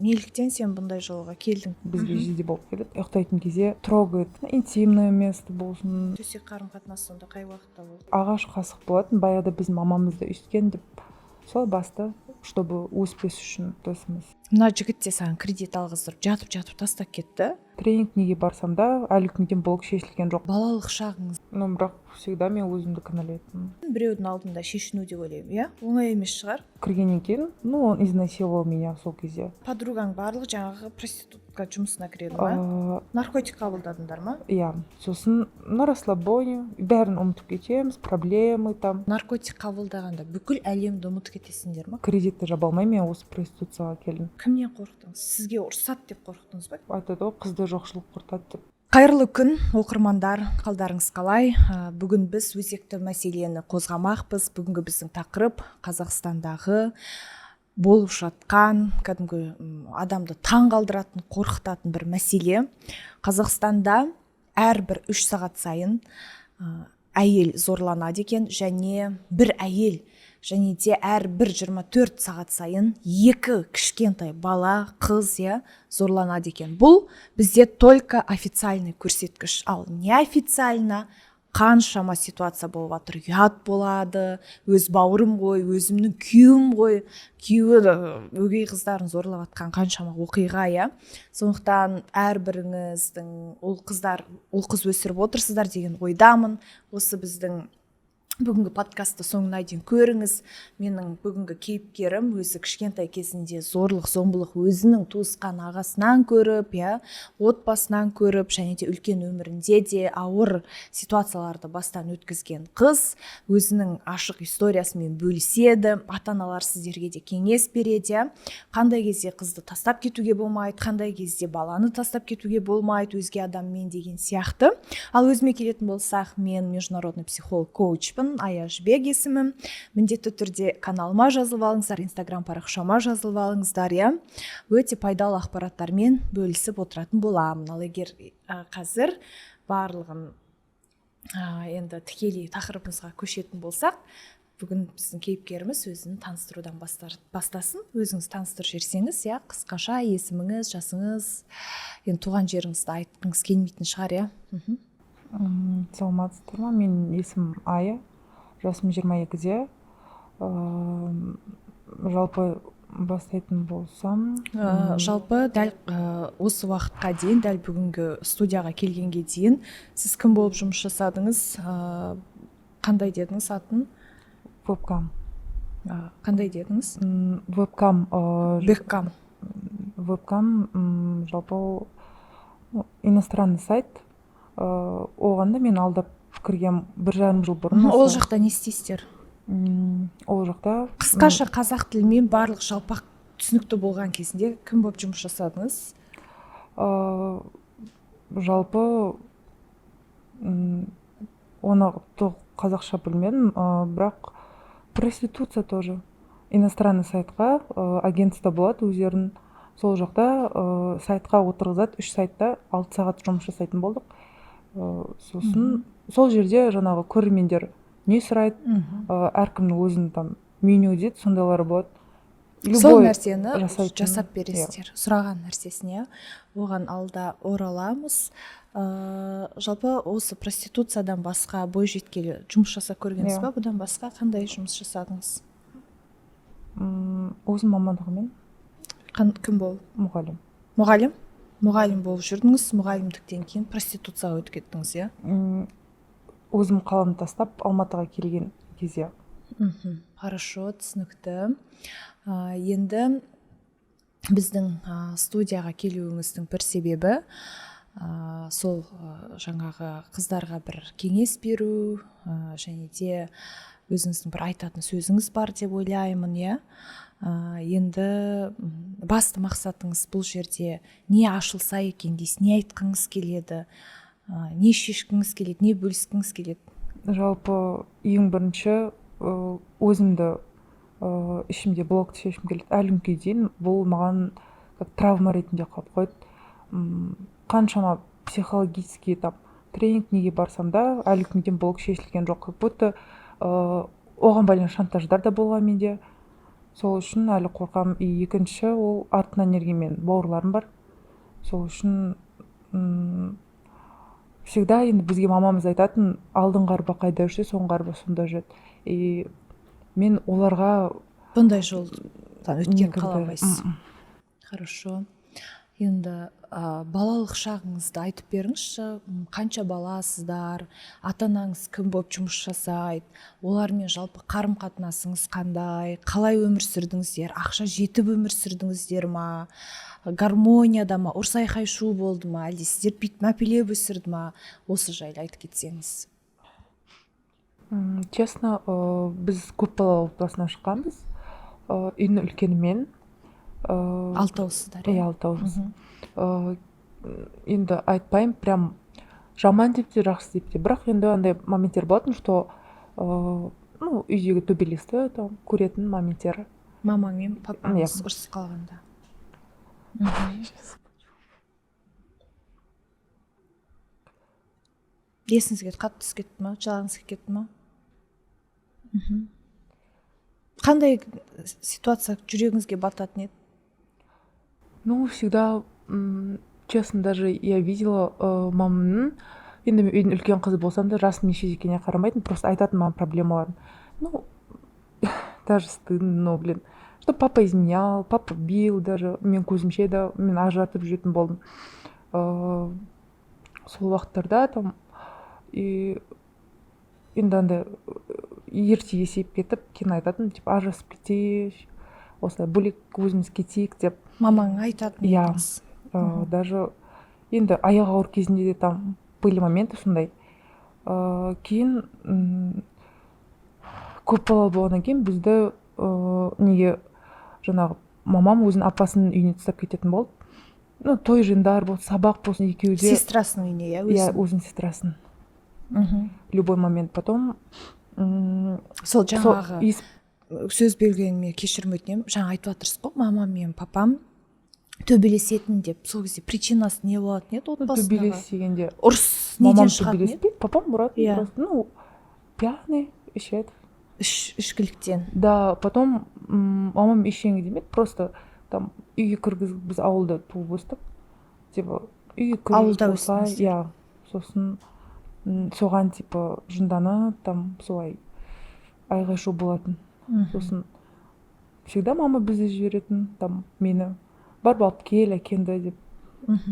Неліктен сен бұндай жолға келдің? Бізге жиі болып келеді, ұйықтайтын кезде трогает, интимное место болсын. Төсек қарым қатынас сонда қай уақытта болды? Ағаш қасық болатын баяғыда, біздің мамамыз да өйсткен деп, солай басты, чтобы өспес үшін досымыз. Мына жігіт те саған кредит алғыздырып, жатып жатып тастап кетті. Тренинг неге барсам да, әлі күнге дейін блок шешілген жоқ. Балалық шағыңыз. Но бірақ всегда мен өзімді кінәлайтынмын. Біреудің алдында шешіну деп ойлаймын, иә, оңай емес шығар. Кіргеннен кейін, ну, он изнасиловал меня сол кезде. Подругаң барлығы жаңағы проститутка жұмысына кіреді ма? Наркотик қабылдадыңдар ма? Иә, сосын на расслабоне бәрін ұмытып кетеміз, проблемы там. Наркотик қабылдағанда бүкіл әлемді ұмытып кетесіңдер ма? Кредитті жаба алмай, мен осы проституцияға келдім. Кімнен қорықтыңыз? Сізге ұрсады деп қорықтыңыз ба? Айтады ғой, қызды жоқшылық құртады деп. Қайырлы күн, оқырмандар! Қалдарыңыз қалай? Бүгін біз өзекті мәселені қозғамақпыз. Бүгінгі біздің тақырып — Қазақстандағы болып жатқан кәдімгі адамды таң қалдыратын, қорқытатын бір мәселе. Қазақстанда әрбір 3 сағат сайын әйел зорланады екен және бір әйел, және де әрбір 24 сағат сайын екі кішкентай бала, қыз, иә, зорланады екен. Бұл бізде только официальный көрсеткіш, ал неофициально қаншама ситуация болып жатыр. Ұят болады, өз бауырым ғой, өзімнің күйеуім ғой, күйеуі өгей қыздарын зорлап жатқан қаншама оқиға, иә. Сондықтан әрбіріңіздің ұл қыздар, ұл қыз өсіріп отырсыздар деген ойдамын. Осы біздің бүгінгі подкастты соңына дейін көріңіз. Менің бүгінгі кейіпкерім өзі кішкентай кезінде зорлық зомбылық өзінің туысқан ағасынан көріп, иә, отбасынан көріп және де үлкен өмірінде де ауыр ситуацияларды бастан өткізген қыз. Өзінің ашық историясымен бөліседі. Ата аналар, сіздерге де кеңес береді, иә, қандай кезде қызды тастап кетуге болмайды, қандай кезде баланы тастап кетуге болмайды өзге адаммен деген сияқты. Ал өзіме келетін болсақ, мен международный психолог, коучпын, Ая Жібек есімім. Міндетті түрде каналыма жазылып алыңыздар, Инстаграм парақшама жазылып алыңыздар, иә, өте пайдалы ақпараттармен бөлісіп отыратын боламын. Ал егер қазір барлығын енді тікелей тақырыбымызға көшетін болсақ, бүгін біздің кейіпкеріміз өзін таныстырудан бастасын. Өзіңіз таныстырып жіберсеңіз, иә, қысқаша есіміңіз, жасыңыз, енді туған жеріңізді айтқыңыз келмейтін шығар, иә. Саламатсыздар ма! Менің есімім Ая, жасым 22-де. Жалпы бастайтын болсам, Жалпы дәл осы уақытқа дейін, дәл бүгінгі студияға келгенге дейін сіз кім болып жұмыс жасадыңыз? Қандай дедіңіз атын? Вебкам. Қандай дедіңіз? Вебкам. Беккам. Вебкам, жалпы ол, ну, иностранный сайт. Оған да мен алдап кіргем 1,5 жыл бұрын. Ол Осы. жақта не істейсіздер? Ол жақта Қысқаша қазақ тілімен, барлық жалпақ түсінікті болған кезінде кім болып жұмыс жасадыңыз? Жалпы оны толық қазақша білмедім, бірақ проституция тоже иностранный сайтқа, агентство болады өздерінің, сол жақта сайтқа отырғызады. Үш сайтта 6 сағат жұмыс жасайтын болдық. Сосын сол жерде жаңағы көрермендер не сұрайды, әркімнің өзінің там меню дейді, сондайлар болады. Сол Любой нәрсені жасайтын, жасап бересіздер, сұраған нәрсесін, иә. Оған алда ораламыз. Жалпы осы проституциядан басқа бой жеткелі жұмыс жасап көргенсіз Иә. ба? Бұдан басқа қандай жұмыс жасадыңыз? Өзім мамандығыммен. Кім болып? Мұғалім. Мұғалім. Мұғалім болып жүрдіңіз, мұғалімдіктен кейін проституцияға өтіп кеттіңіз, иә? Өзім қаламды тастап Алматыға келген кезде. Хорошо, түсінікті. Енді біздің студияға келуіңіздің бір себебі сол жаңағы қыздарға бір кеңес беру, және де өзіңіздің бір айтатын сөзіңіз бар деп ойлаймын, иә. Енді басты мақсатыңыз бұл жерде не ашылса екен дейсіз, не айтқыңыз келеді, не шешкіңіз келеді, не бөліскіңіз келеді? Жалпы ең бірінші өзімді, ішімде блокты шешкім келеді. Әлі күнге дейін бұл маған как травма ретінде қалып қойды. Қаншама психологический там тренинг неге барсам да, әлі күнге дейін блок шешілген жоқ, как будто оған байланысты шантаждар да болған менде. Сол үшін әлі қорқамын. И екінші, ол артынан ерген менің бауырларым бар. Сол үшін всегда енді бізге мамамыз айтатын: алдыңғы арба қайда жүрсе, соңғы арба сонда жүреді. И мен оларға Бұндай жолдан өткен никогда. қаламайсыз. Хорошо, енді балалық шағыңызды айтып беріңізші. Қанша баласыздар, ата анаңыз кім болып жұмыс жасайды, олармен жалпы қарым қатынасыңыз қандай, қалай өмір сүрдіңіздер, ақша жетіп өмір сүрдіңіздер ма, гармонияда ма, ұрыс айқай шу болды ма, әлде сіздер бүйтіп мәпелеп өсірді ма? Осы жайлы айтып кетсеңіз. Честно, біз көпбалалы отбасынан шыққанбыз. Үйдің үлкені мен. Алтаусыздар? Иә, алтаумыз. Енді айтпаймын прям жаман деп те, жақсы деп те, бірақ енді андай моменттер болатын, что ну, үйдегі төбелесті там көретін моменттер. Мамаң мен папаңыз Иә. ұрысып қалғанда. Есіңізге қатты түсіп кетті ма, жылағыңыз келіп кетті ма? Қандай ситуация жүрегіңізге бататын еді? Ну, всегда, честно, даже я видела мамамның, енді мен үйдің үлкен қызы болсам да, жасым нешеде екеніне қарамайтын, просто айтатын маған проблемаларын. Ну, даже стыдно, но, блин, что папа изменял, папа бил даже, мен көзімше да, мен ажыратып жүретін болдым. Сол уақыттарда там, и енді андай ерте есейіп кетіп, кейін айтатын, типа, ажырасып кетейік, осылай бөлек өзіміз кетейік деп. Мамаң айтатын Иә. едіңіз. Даже енді аяғы ауыр кезінде де там были моменты сондай. Кейін көп балалы болғаннан кейін бізді неге, жаңағы мамам өзінің апасының үйіне тастап кететін болды. Ну, той жиындар болсын, сабақ болсын, екеуі де. Сестрасының үйіне, иә? Иә, Өзінің. Өзінің сестрасын. Любой момент. Потом Сол сол жаңағы сөз бөлгеніме кешірім өтінемін. Жаңа айтып жатырсыз ғой, мамам мен папам төбелесетін деп. Сол кезде причинасы не болатын еді Ну, отбасындағы? Төбелес дегенде Ұрыс мамам неден шығатын еді? төбелеспейді, папам ұратын. Просто, ну, пьяный, ішеді. Ішкіліктен. Да, потом мамам ештеңе демеді, просто там үйге кіргізіп, біз ауылда туып өстік, типа, үйге кіргізіп Ауылда осылай, өстіңіздер? Иә, сосын соған типа жынданып, там солай айғай шу болатын. Сосын всегда мама бізді жіберетін, там мені барып алып кел әкеңді деп.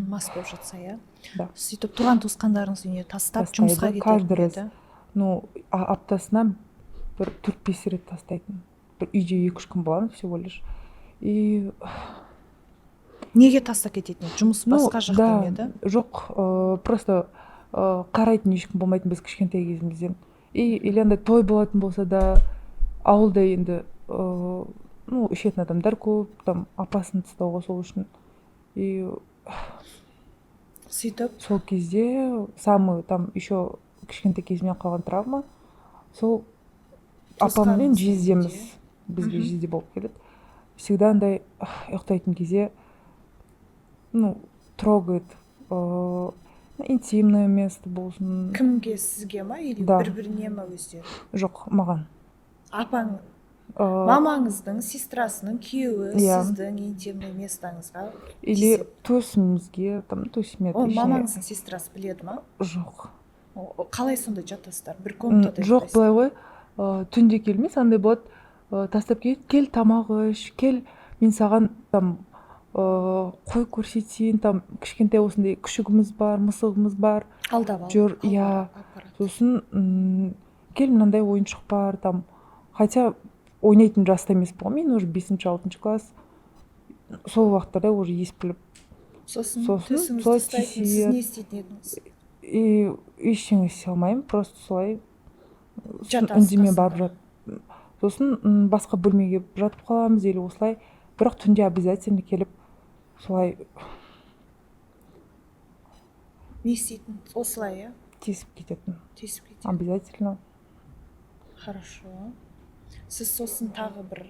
Мас болып жатса, иә? Да. Сөйтіп туған туысқандарыңыз үйіне тастап, Тастайды, жұмысқа кететін каждый раз. еді. Ну, аптасына бір 4-5 рет тастайтын. Бір үйде 2-3 күн боламын всего лишь. И Неге тастап кететін еді? Жұмыс ну, басқа жақта да, ма еді? Жоқ, просто қарайтын ешкім болмайтын біз кішкентай кезімізден. И или андай той болатын болса да, ауылда енді ну, ішетін адамдар көп, там апасын тастауға сол үшін. И Сөйтіп сол кезде самый там еще кішкентай кезімнен қалған травма сол апаммен Туысқаныңыздың жездеміз үйінде? Бізге жезде болып келеді. Всегда андай ұйықтайтын кезде, ну, трогает интимное место болсын. Кімге, сізге ма или Да. бір біріне ма өздері? Жоқ, маған. Апаң, мамаңыздың сестрасының күйеуі Иә. сіздің интимный местоңызға Или тиіседі. төсімізге, там, төсіме. Ол Ештеңе. мамаңыздың сестрасы біледі ма? Жоқ. Қалай сонда жатасыздар бір комнатада, Жоқ, ұйықтайсыздар? былай ғой, түнде келмес, андай болады, тастап кетеді: кел, тамақ іш, кел, мен саған там қой көрсетейін, там кішкентай осындай күшігіміз бар, мысығымыз бар. Алдап алып Жүр, иә. апарады. Сосын кел, мынандай ойыншық бар там. Хотя ойнайтын жаста емеспін ғой мен уже, бесінші, алтыншы класс, сол уақыттарда уже ес біліп. Сосын Сосын төсіңізді солай ұстайтын, сіз тиіседі. не істейтін едіңіз? И ештеңе істей алмаймын, просто солай сосын Жатасыз үндемей барып қасында. жат, сосын басқа бөлмеге жатып қаламыз или осылай, бірақ түнде обязательно келіп солай. Не істейтін осылай, иә? Тиісіп кететін. Тиісіп кетеді. Обязательно. Хорошо, сіз сосын тағы бір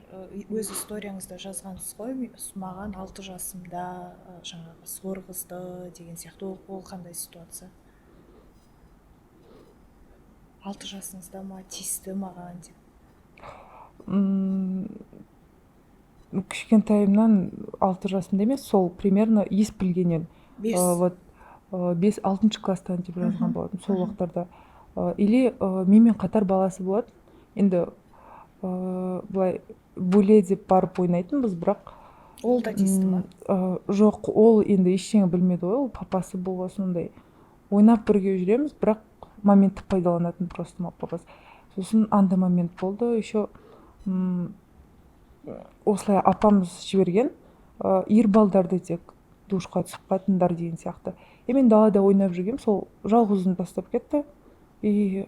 өз историяңызда жазғансыз ғой, маған 6 жасымда жаңағы сорғызды деген сияқты. Ол қандай ситуация? 6 жасыңызда ма тиісті маған деп? М, Кішкентайымнан, 6 жасымда емес, сол примерно ес білгеннен. 5. Вот 5-, 6-класстан деп жазған болатын сол уақыттарда. Или менімен қатар баласы болатын енді, былай бөле деп барып ойнайтынбыз, бірақ Ол да тиісті ма? Жоқ, ол енді ештеңе білмеді ғой, ол папасы болған сондай, ойнап бірге жүреміз, бірақ моментті пайдаланатын просто папасы. Сосын андай момент болды еще, осылай апамыз жіберген, ер балдарды тек душқа түсіп қайтыңдар деген сияқты, и мен далада ойнап жүргенмін, сол жалғыз өзім тастап кетті, и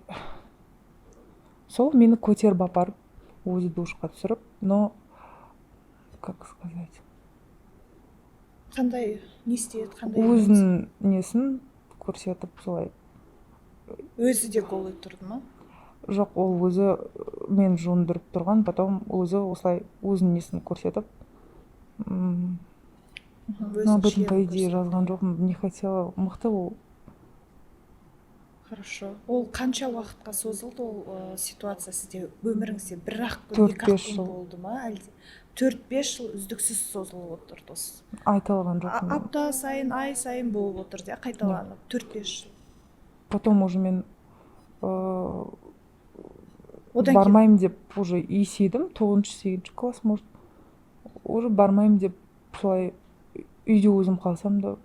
сол мені көтеріп апарып, өзі душқа түсіріп, но как сказать. Қандай, не істеді, қандай? Өзінің несін көрсетіп солай. Өзі де голый тұрды ма? Жоқ, ол өзі мен жуындырып тұрған, потом өзі осылай өзінің несін көрсетіп. Но об этом, по идее, жазған жоқпын, не хотела, мықты ол. Хорошо, ол қанша уақытқа созылды ол ситуация сізде, өміріңізде бір ақ күн, 4, екі ақ 5 күн жыл. болды ма, әлде 4-5 жыл үздіксіз созылып отырды осы? Айта алған жоқпын. Апта сайын, ай сайын болып отырды, иә, қайталанып 4-5 жыл. Потом уже мен Одан кейін бармаймын деп уже есейдім, тоғызыншы, сегізінші класс может, уже бармаймын деп солай үйде өзім қалсам да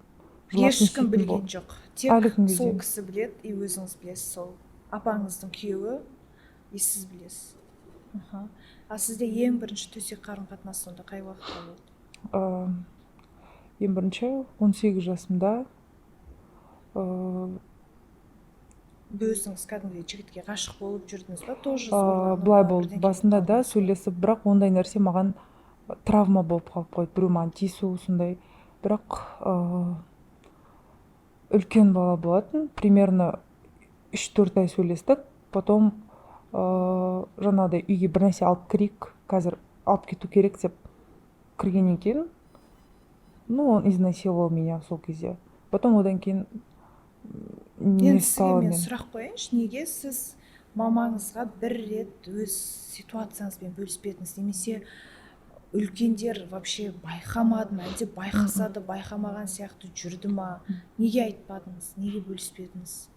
жылап Ешкім не істейтін білген болды. жоқ, тек Әлі күнге сол дейін. кісі біледі и өзіңіз білесіз, сол апаңыздың күйеуі и сіз білесіз. Аха. А сізде ең бірінші төсек қарым қатынас сонда қай уақытта болды? Ең бірінші 18 жасымда. Өзіңіз кәдімгідей жігітке ғашық болып жүрдіңіз ба тоже, зорланып Былай па, болды. бірдеңке Басында болып да қалдыңыз ба? сөйлесіп, бірақ ондай нәрсе маған травма болып қалып қойды, біреу маған тиісу сондай. Бірақ үлкен бала болатын, примерно 3-4 ай сөйлестік, потом жаңағыдай үйге бір нәрсе алып кірейік, қазір алып кету керек деп кіргеннен кейін, ну, он изнасиловал меня сол кезде. Потом одан кейін не Енді сізге стало. мен Мен сұрақ қояйыншы: неге сіз мамаңызға бір рет өз ситуацияңызбен бөліспедіңіз, немесе үлкендер вообще байқамады ма, әлде байқаса да байқамаған сияқты жүрді ма? Неге айтпадыңыз, неге бөліспедіңіз?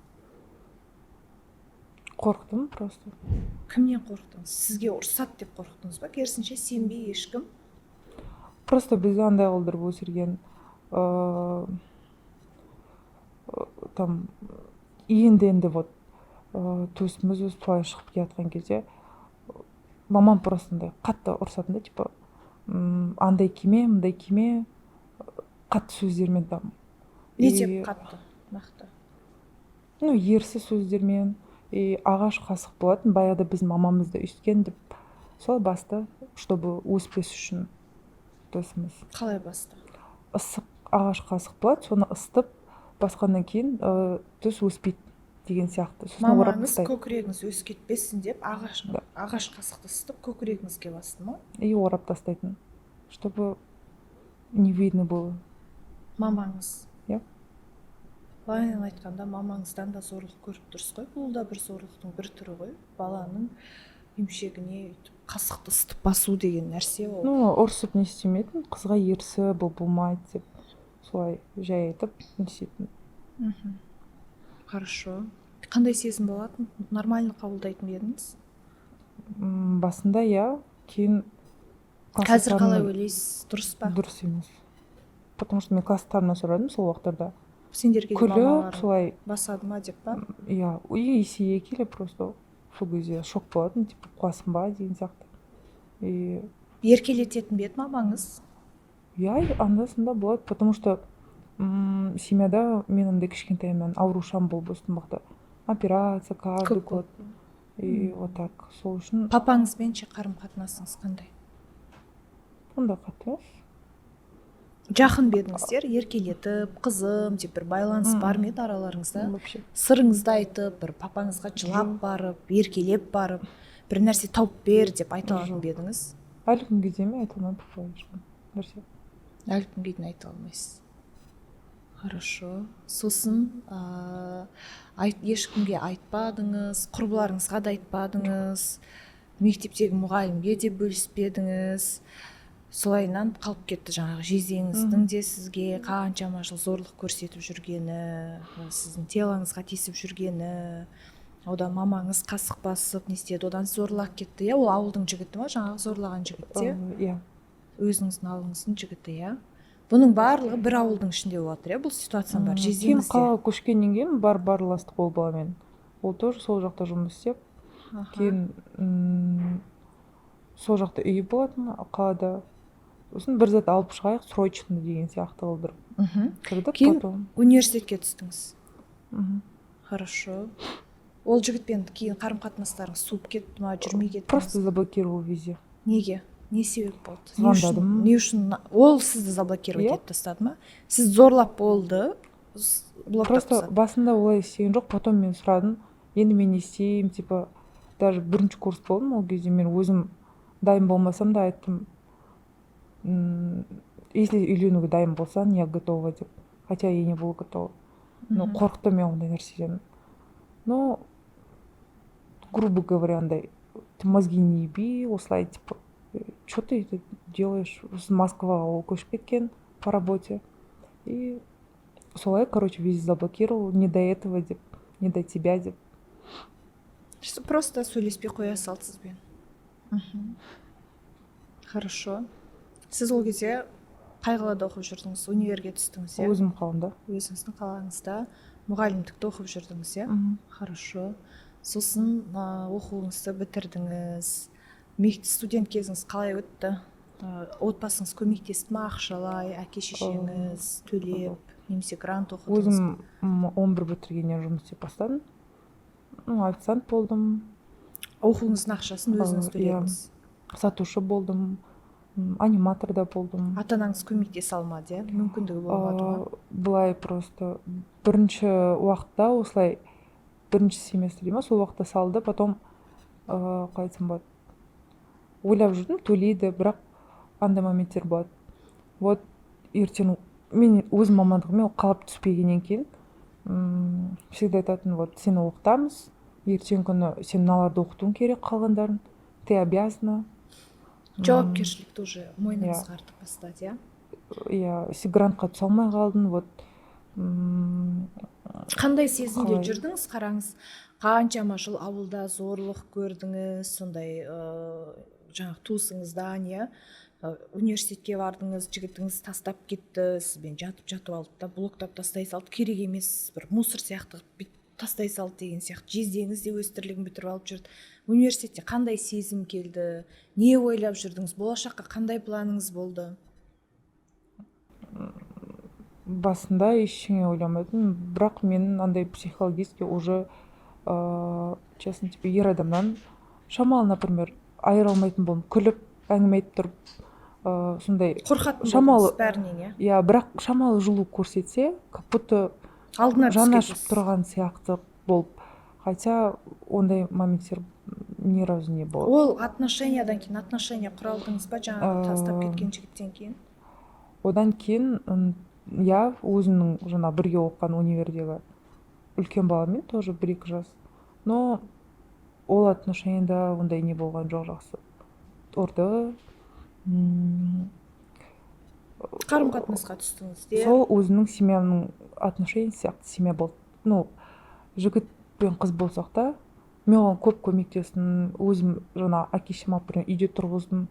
Қорықтым просто. Кімнен қорықтыңыз? Сізге ұрсады деп қорықтыңыз ба, керісінше сенбей ешкім? Просто бізді андай қылдырып өсірген, там енді вот төсіміз өсіп, солай шығып келе жатқан кезде мамам просто андай қатты ұрсатын да, типа андай киме, мындай киме, қатты сөздермен там. Не И, деп қатты, нақты? Ну, ерсі сөздермен. И ағаш қасық болатын баяғыда, біздің мамамыз да өйсткен деп, солай басты, чтобы өспес үшін төсіміз. Қалай басты? Ысық ағаш қасық болады, соны ысытып басқаннан кейін төс өспейді деген сияқты, сосын орап Мамаңыз тастайды. көкірегіңіз өсіп кетпесін деп ағаш Да. ағаш қасықты ысытып, көкірегіңізге басты ма? И орап тастайтын, чтобы не видно было. Мамаңыз? Иә. Былайынан айтқанда, мамаңыздан да зорлық көріп тұрсыз ғой. Бұл да бір зорлықтың бір түрі ғой, баланың емшегіне өйтіп қасықты ысытып басу деген нәрсе ол. Ну, ұрсып не істемейтін, қызға ерсі, бұл болмайды деп солай жай айтып не істейтін. Хорошо, қандай сезім болатын? Нормально қабылдайтын ба едіңіз? Басында иә, кейін Қазір қалай класстастарымнан- ойлайсыз, дұрыс па? Дұрыс емес, потому что мен класстастарымнан сұрадым сол уақыттарда. Сендерге де Күліп мамаларың солай. басады ма деп па? Иә, и есейе келе просто сол кезде шок болатын, типа қуасың ба деген сияқты и Еркелететін бе еді мамаңыз? Иә, анда санда болады, потому что семьяда мен андай кішкентайымнан аурушаң болып өстім, бақты операция каждый Көп. год, и вот так, сол үшін. Папаңызбен ше, қарым қатынасыңыз қандай? Ондай қатты емес. Жақын ба едіңіздер? Еркелетіп, қызым деп бір байланыс бар ма еді араларыңызда? Вообще. Сырыңызды айтып, бір папаңызға жылап Жоқ. барып, еркелеп барып, бір нәрсе тауып бер деп айта алатын Жоқ. ба едіңіз? Әлі күнге дейін мен айта алмаймын папаға ешқандай нәрсе. Әлі күнге дейін айта алмайсыз. Хорошо, сосын ешкімге айтпадыңыз, құрбыларыңызға да айтпадыңыз, мектептегі мұғалімге де бөліспедіңіз. Солайынан қалып кетті жаңағы жездеңіздің де сізге қаншама жыл зорлық көрсетіп жүргені, сіздің тело ңызға тиісіп жүргені. Одан мамаңыз қасық басып не істеді, одан зорлап кетті, иә? Ол ауылдың жігіті ма, жаңағы зорлаған жігіт те? Иә. Өзіңіздің ауылыңыздың жігіті, иә? Бұның барлығы бір ауылдың ішінде болып жатыр, иә, бұл ситуацияның бәрі? Кейін Жездеңіз де қалаға көшкеннен кейін барып араластық ол баламен. Ол тоже сол жақта жұмыс істеп, кейін сол жақта үйі болатын қалада. Сосын бір зат алып шығайық срочно деген сияқты қылдырып кірдік. Кейін потом университетке түстіңіз? Мхм. Хорошо. Ол жігітпен кейін қарым қатынастарыңыз суып кетті ма, жүрмей кетті? Просто заблокировал везде. Неге, не себеп болды? Не үшін? Звондадым. Не үшін ол сізді заблокировать Иә. етіп тастады ма? Сізді зорлап болды, блоктап Просто тастады. басында олай істеген жоқ. Потом мен сұрадым: енді мен не істеймін? Типа, даже бірінші курс болдым ол кезде, мен өзім дайын болмасам да айттым: «Если үйленуге дайын болсаң, я готова», — деп. Хотя я не была готова, но қорықтым мен ондай нәрседен. Но, грубо говоря, андай: «Ты мозги не еби», осылай, типа, че ты это делаешь? Сосын Москваға ол көшіп кеткен по работе, и солай, короче, везде заблокировал, не до этого деп, не до тебя деп. Просто сөйлеспей қоя салды сізбен. Хорошо. Сіз ол кезде қай қалада оқып жүрдіңіз? Универге түстіңіз, иә? Өзім қаламда. Өзіңіздің қалаңызда мұғалімдікті оқып жүрдіңіз, иә? Мхм. Хорошо. Сосын оқуыңызды бітірдіңіз. Студент кезіңіз қалай өтті? Отбасыңыз көмектесті ма ақшалай, әке шешеңіз төлеп немесе грант оқыдыңыз? Өзім 11 бітіргеннен жұмыс істеп бастадым. Ну, официант болдым. Оқуыңыздың ақшасын өзіңіз Иә. төледіңіз? Сатушы болдым, аниматор да болдым. Ата анаңыз көмектесе алмады, иә? Мүмкіндігі болмады ма? Былай, просто бірінші уақытта осылай, бірінші семестр дей ма, сол уақытта салды. Потом, қалай айтсам болады, ойлап жүрдім, төлейді, бірақ андай моменттер болады: вот ертең мен өз мамандығыммен қалап түспегеннен кейін всегда айтатын: вот сені оқытамыз, ертеңгі күні сен мыналарды оқытуың керек, қалғандарын ты обязана. Жауапкершілікті уже мойныңызға артып бастады, иә? Иә, сен грантқа түсе алмай қалдың, вот. Қандай сезімде Қалай? жүрдіңіз? Қараңыз, қаншама жыл ауылда зорлық көрдіңіз, сондай жаңағы туысыңыздан, иә? Университетке бардыңыз, жігітіңіз тастап кетті, сізбен жатып жатып алды да, блоктап тастай салды, керек емес бір мусор сияқты қылып бүйтіп тастай салды деген сияқты. Жездеңіз де өз тірлігін бітіріп алып жүрді. Университетте қандай сезім келді, не ойлап жүрдіңіз, болашаққа қандай планыңыз болды? Басында ештеңе ойламайтынмын, бірақ менің андай психологически уже, честно, типа, ер адамнан шамалы, например, айыра алмайтын болдым, күліп әңгіме айтып тұрып, сондай. Қорқатын Шамалы- болдыңыз бәрінен, иә? Иә, бірақ шамалы жылу көрсетсе, как будто алдына жаны түсіп ашып кетесіз. тұрған сияқты болып. Хотя ондай моменттер ни разу не было. Ол отношениядан кейін отношения құра алдыңыз ба, жаңағы тастап кеткен жігіттен кейін? Одан кейін, иә, өзімнің жаңа бірге оқыған универдегі үлкен баламен, тоже 1-2 жас, но ол отношенияда ондай не болған жоқ, жақсы ұрды. Қарым қатынасқа түстіңіз де? Сол өзімнің семьямның отношения сияқты семья болды. Ну, жігіт пен қыз болсақ та, мен оған көп көмектестім, өзім жаңа әке шешем алып берген үйде тұрғыздым,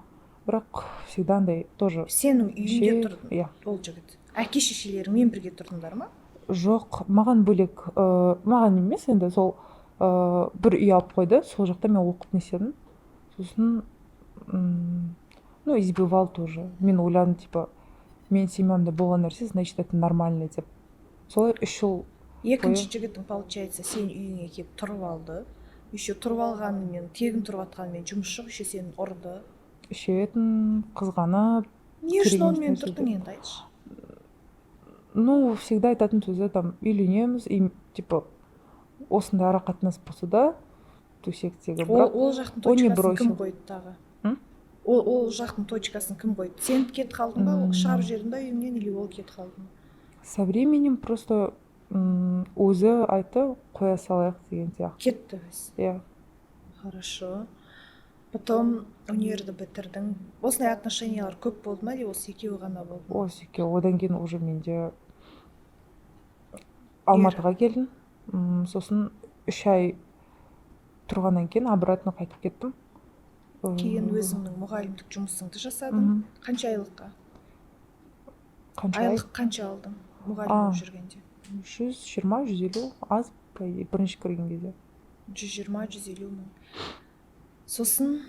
бірақ всегда андай тоже. Сенің үйіңде тұрды? Иә. Ол жігіт әке шешелеріңмен бірге тұрдыңдар ма? Жоқ, маған бөлек, маған емес енді, сол бір үй алып қойды, сол жақта мен оқып не істедім. Сосын ну, избивал тоже. Мен ойладым, типа, менің семьямда болған нәрсе, значит, это нормально деп. Солай 3 жыл. Екінші жігітің, получается, сенің үйіңе келіп тұрып алды. Еще тұрып алғанымен, тегін тұрып жатқанымен жұмыс жоқ, еще сені ұрды. Ішетін, қызғанып. Не үшін Керек емес онымен нәрсе. тұрдың енді, айтшы? Ну, всегда айтатын сөзі: там үйленеміз, и типа осындай ара қатынас болса да төсектегі, Ол, бірақ ол жақтың он не точкасын кім бросил. қойды тағы? М? Ол жақтың точкасын кім қойды? Сен кетіп қалдың ба, шығарып жібердің ба үйіңнен или ол кетіп қалды ма? Со временем просто өзі айтты, қоя салайық деген сияқты. Кетті өзі? Иә. Хорошо. Потом универді бітірдің. Осындай отношениялар көп болды ма или осы екеуі ғана болды ма? Осы екеуі. Одан кейін уже менде Алматыға келдім. Сосын 3 ай тұрғаннан кейін обратно қайтып кеттім. Кейін өзіңнің мұғалімдік жұмысыңды жасадың. Қанша айлыққа? Қанша ай? Айлық қанша алдың мұғалім А. болып жүргенде? 120, 150, аз, по идее, бірінші кірген кезде. 120-150 мың. Сосын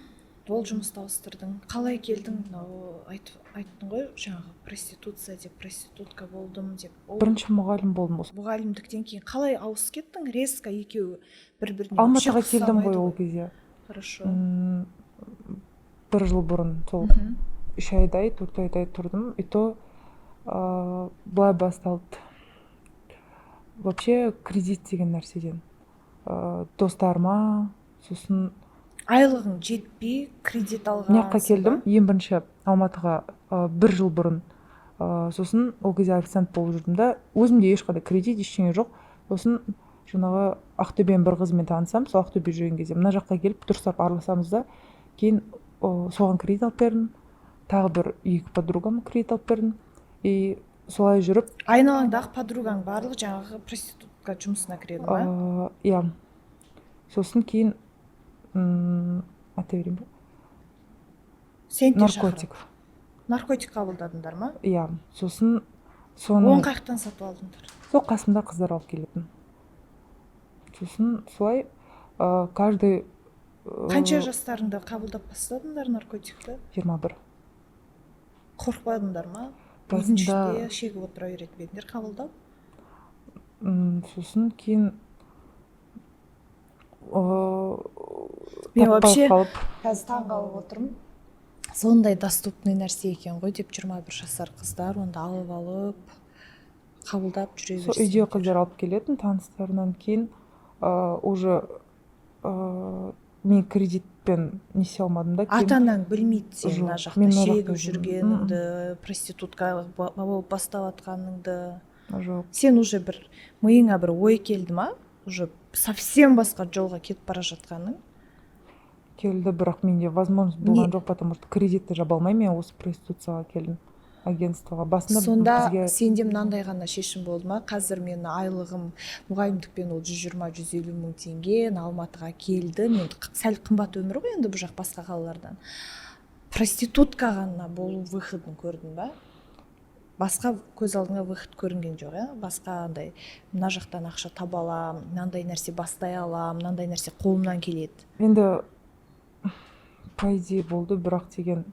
ол жұмысты ауыстырдың. Қалай келдің? Мынау айттың ғой жаңағы, проституция деп, проститутка болдым деп. Ол Бірінші мұғалім болдым осы. Мұғалімдіктен кейін қалай ауысып кеттің резко? Екеуі бір біріне Алматыға вообще келдім ғой ұқсамайды. Ол кезде. Хорошо. Бір жыл бұрын сол 3 айдай, 4 айдай тұрдым. И то былай басталды вообще, кредит деген нәрседен, достарыма, сосын Айлығың жетпей, кредит мына жаққа алғансың келдім ба? Ең бірінші Алматыға бір жыл бұрын. Сосын ол кезде официант болып жүрдім да, өзімде ешқандай кредит, ештеңе жоқ. Сосын жаңағы Ақтөбенің бір қызымен танысамын. Сол Ақтөбеде жүрген кезде мына жаққа келіп, дұрыстап араласамыз да, кейін соған кредит алып бердім, тағы бір екі подругама кредит алып бердім, и солай жүріп. Айналаңдағы подругаң барлығы жаңағы проститутка жұмысына кіреді ма? Иә. Сосын кейін айта берейін ба? Сені де Наркотик. шақырады. Наркотик қабылдадыңдар ма? Иә. Сосын Оны соның қай жақтан сатып алдыңдар? Сол қасымда қыздар алып келетін. Сосын солай каждый Қанша жастарыңда қабылдап бастадыңдар наркотикті? 21. Қорықпадыңдар ма? Басында Үйдің ішінде шегіп отыра беретін бе едіңдер қабылдап? Сосын кейін Мен таппай вообще қалып. қазір таң қалып отырмын, сондай доступный нәрсе екен ғой деп. 21 жасар қыздар онда алып қабылдап жүре Сол үйде берсеңдер. Қыздар алып келетін таныстарынан. Кейін уже мен кредитпен несе алмадым да кейін. Ата анаң білмейді сен мына Жоқ, жақта мен мына шегіп жақта жүрмін. жүргеніңді, проститутка болып бастап жатқаныңды? Жоқ. Сен уже бір миыңа бір ой келді ма, уже совсем басқа жолға кетіп бара жатқаның? Келді, бірақ менде возможность Не- болған жоқ, потому что кредитті жаба алмай мен осы проституцияға келдім, агентствоға. Басында Сонда бізге сенде мынандай ғана шешім болды ма: қазір менің айлығым мұғалімдікпен ол 120-150 мың теңге, мына Алматыға келдім енді, сәл қымбат өмір ғой енді бұл жақ басқа қалалардан, проститутка ғана болу выходын көрдің ба? Басқа көз алдыңа выход көрінген жоқ, иә? Басқа андай мына жақтан ақша таба аламын, мынандай нәрсе бастай аламын, мынандай нәрсе қолымнан келеді? Енді по идее болды, бірақ деген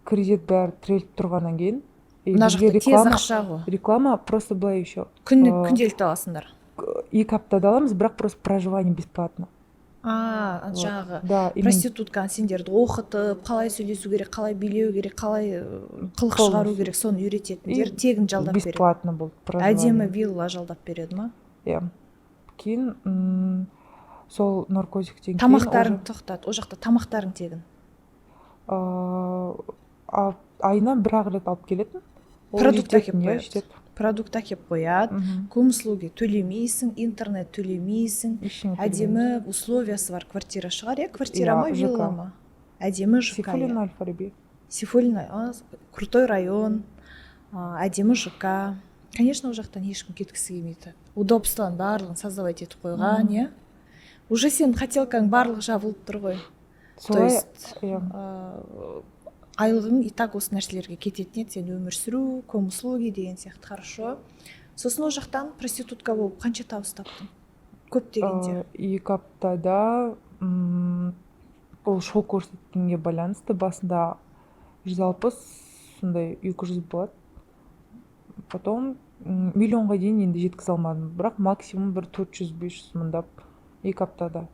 кредит бәрі тіреліп тұрғаннан кейін и Мына бізге жақта тез реклама ақша ғой. Реклама просто былай еще Күні күнделікті аласыңдар. 2 аптада аламыз, бірақ просто проживание бесплатно. А. Вот. Жаңағы Да, и мен проститутканы сендерді оқытып, қалай сөйлесу керек, қалай билеу керек, қалай қылық шығару Полностью. керек, соны үйрететіндер И тегін жалдап береді. бесплатно болды проживание. Әдемі вилла жалдап береді ма? Иә. Кейін сол наркотиктен кейін Тамақтарың уже, тоқтат, ол жақта тамақтарың тегін? Айына бір ақ рет алып келетін. Ол Продукт әкеліп жететін, иә, қояды. жетеді. Продукт әкеліп қояды. Комуслуги төлемейсің, интернет төлемейсің. Ештеңе. Әдемі условиясы бар квартира шығар, иә? Квартира Иә, ма, вилла ЖК. ма? Әдемі ЖК, иә. Сейфуллин, аль Фараби. Сейфуллина, а, крутой район, әдемі ЖК. Конечно, ол жақтан ешкім кеткісі келмейді. Удобствоның барлығын создавать етіп қойған, иә. Уже сенің хотелкаң барлығы жабылып тұр ғой, то Солай, есть иә. Айлығың и так осы нәрселерге кететін еді, сен өмір сүру, комуслуги деген сияқты. Хорошо, сосын ол жақтан проститутка болып қанша табыс таптың көп дегенде? 2 аптада ол шоу көрсеткенге байланысты, басында 160, сондай 200 болады, потом миллионға дейін енді жеткізе алмадым, бірақ максимум бір 400-500 мыңдап 2 аптада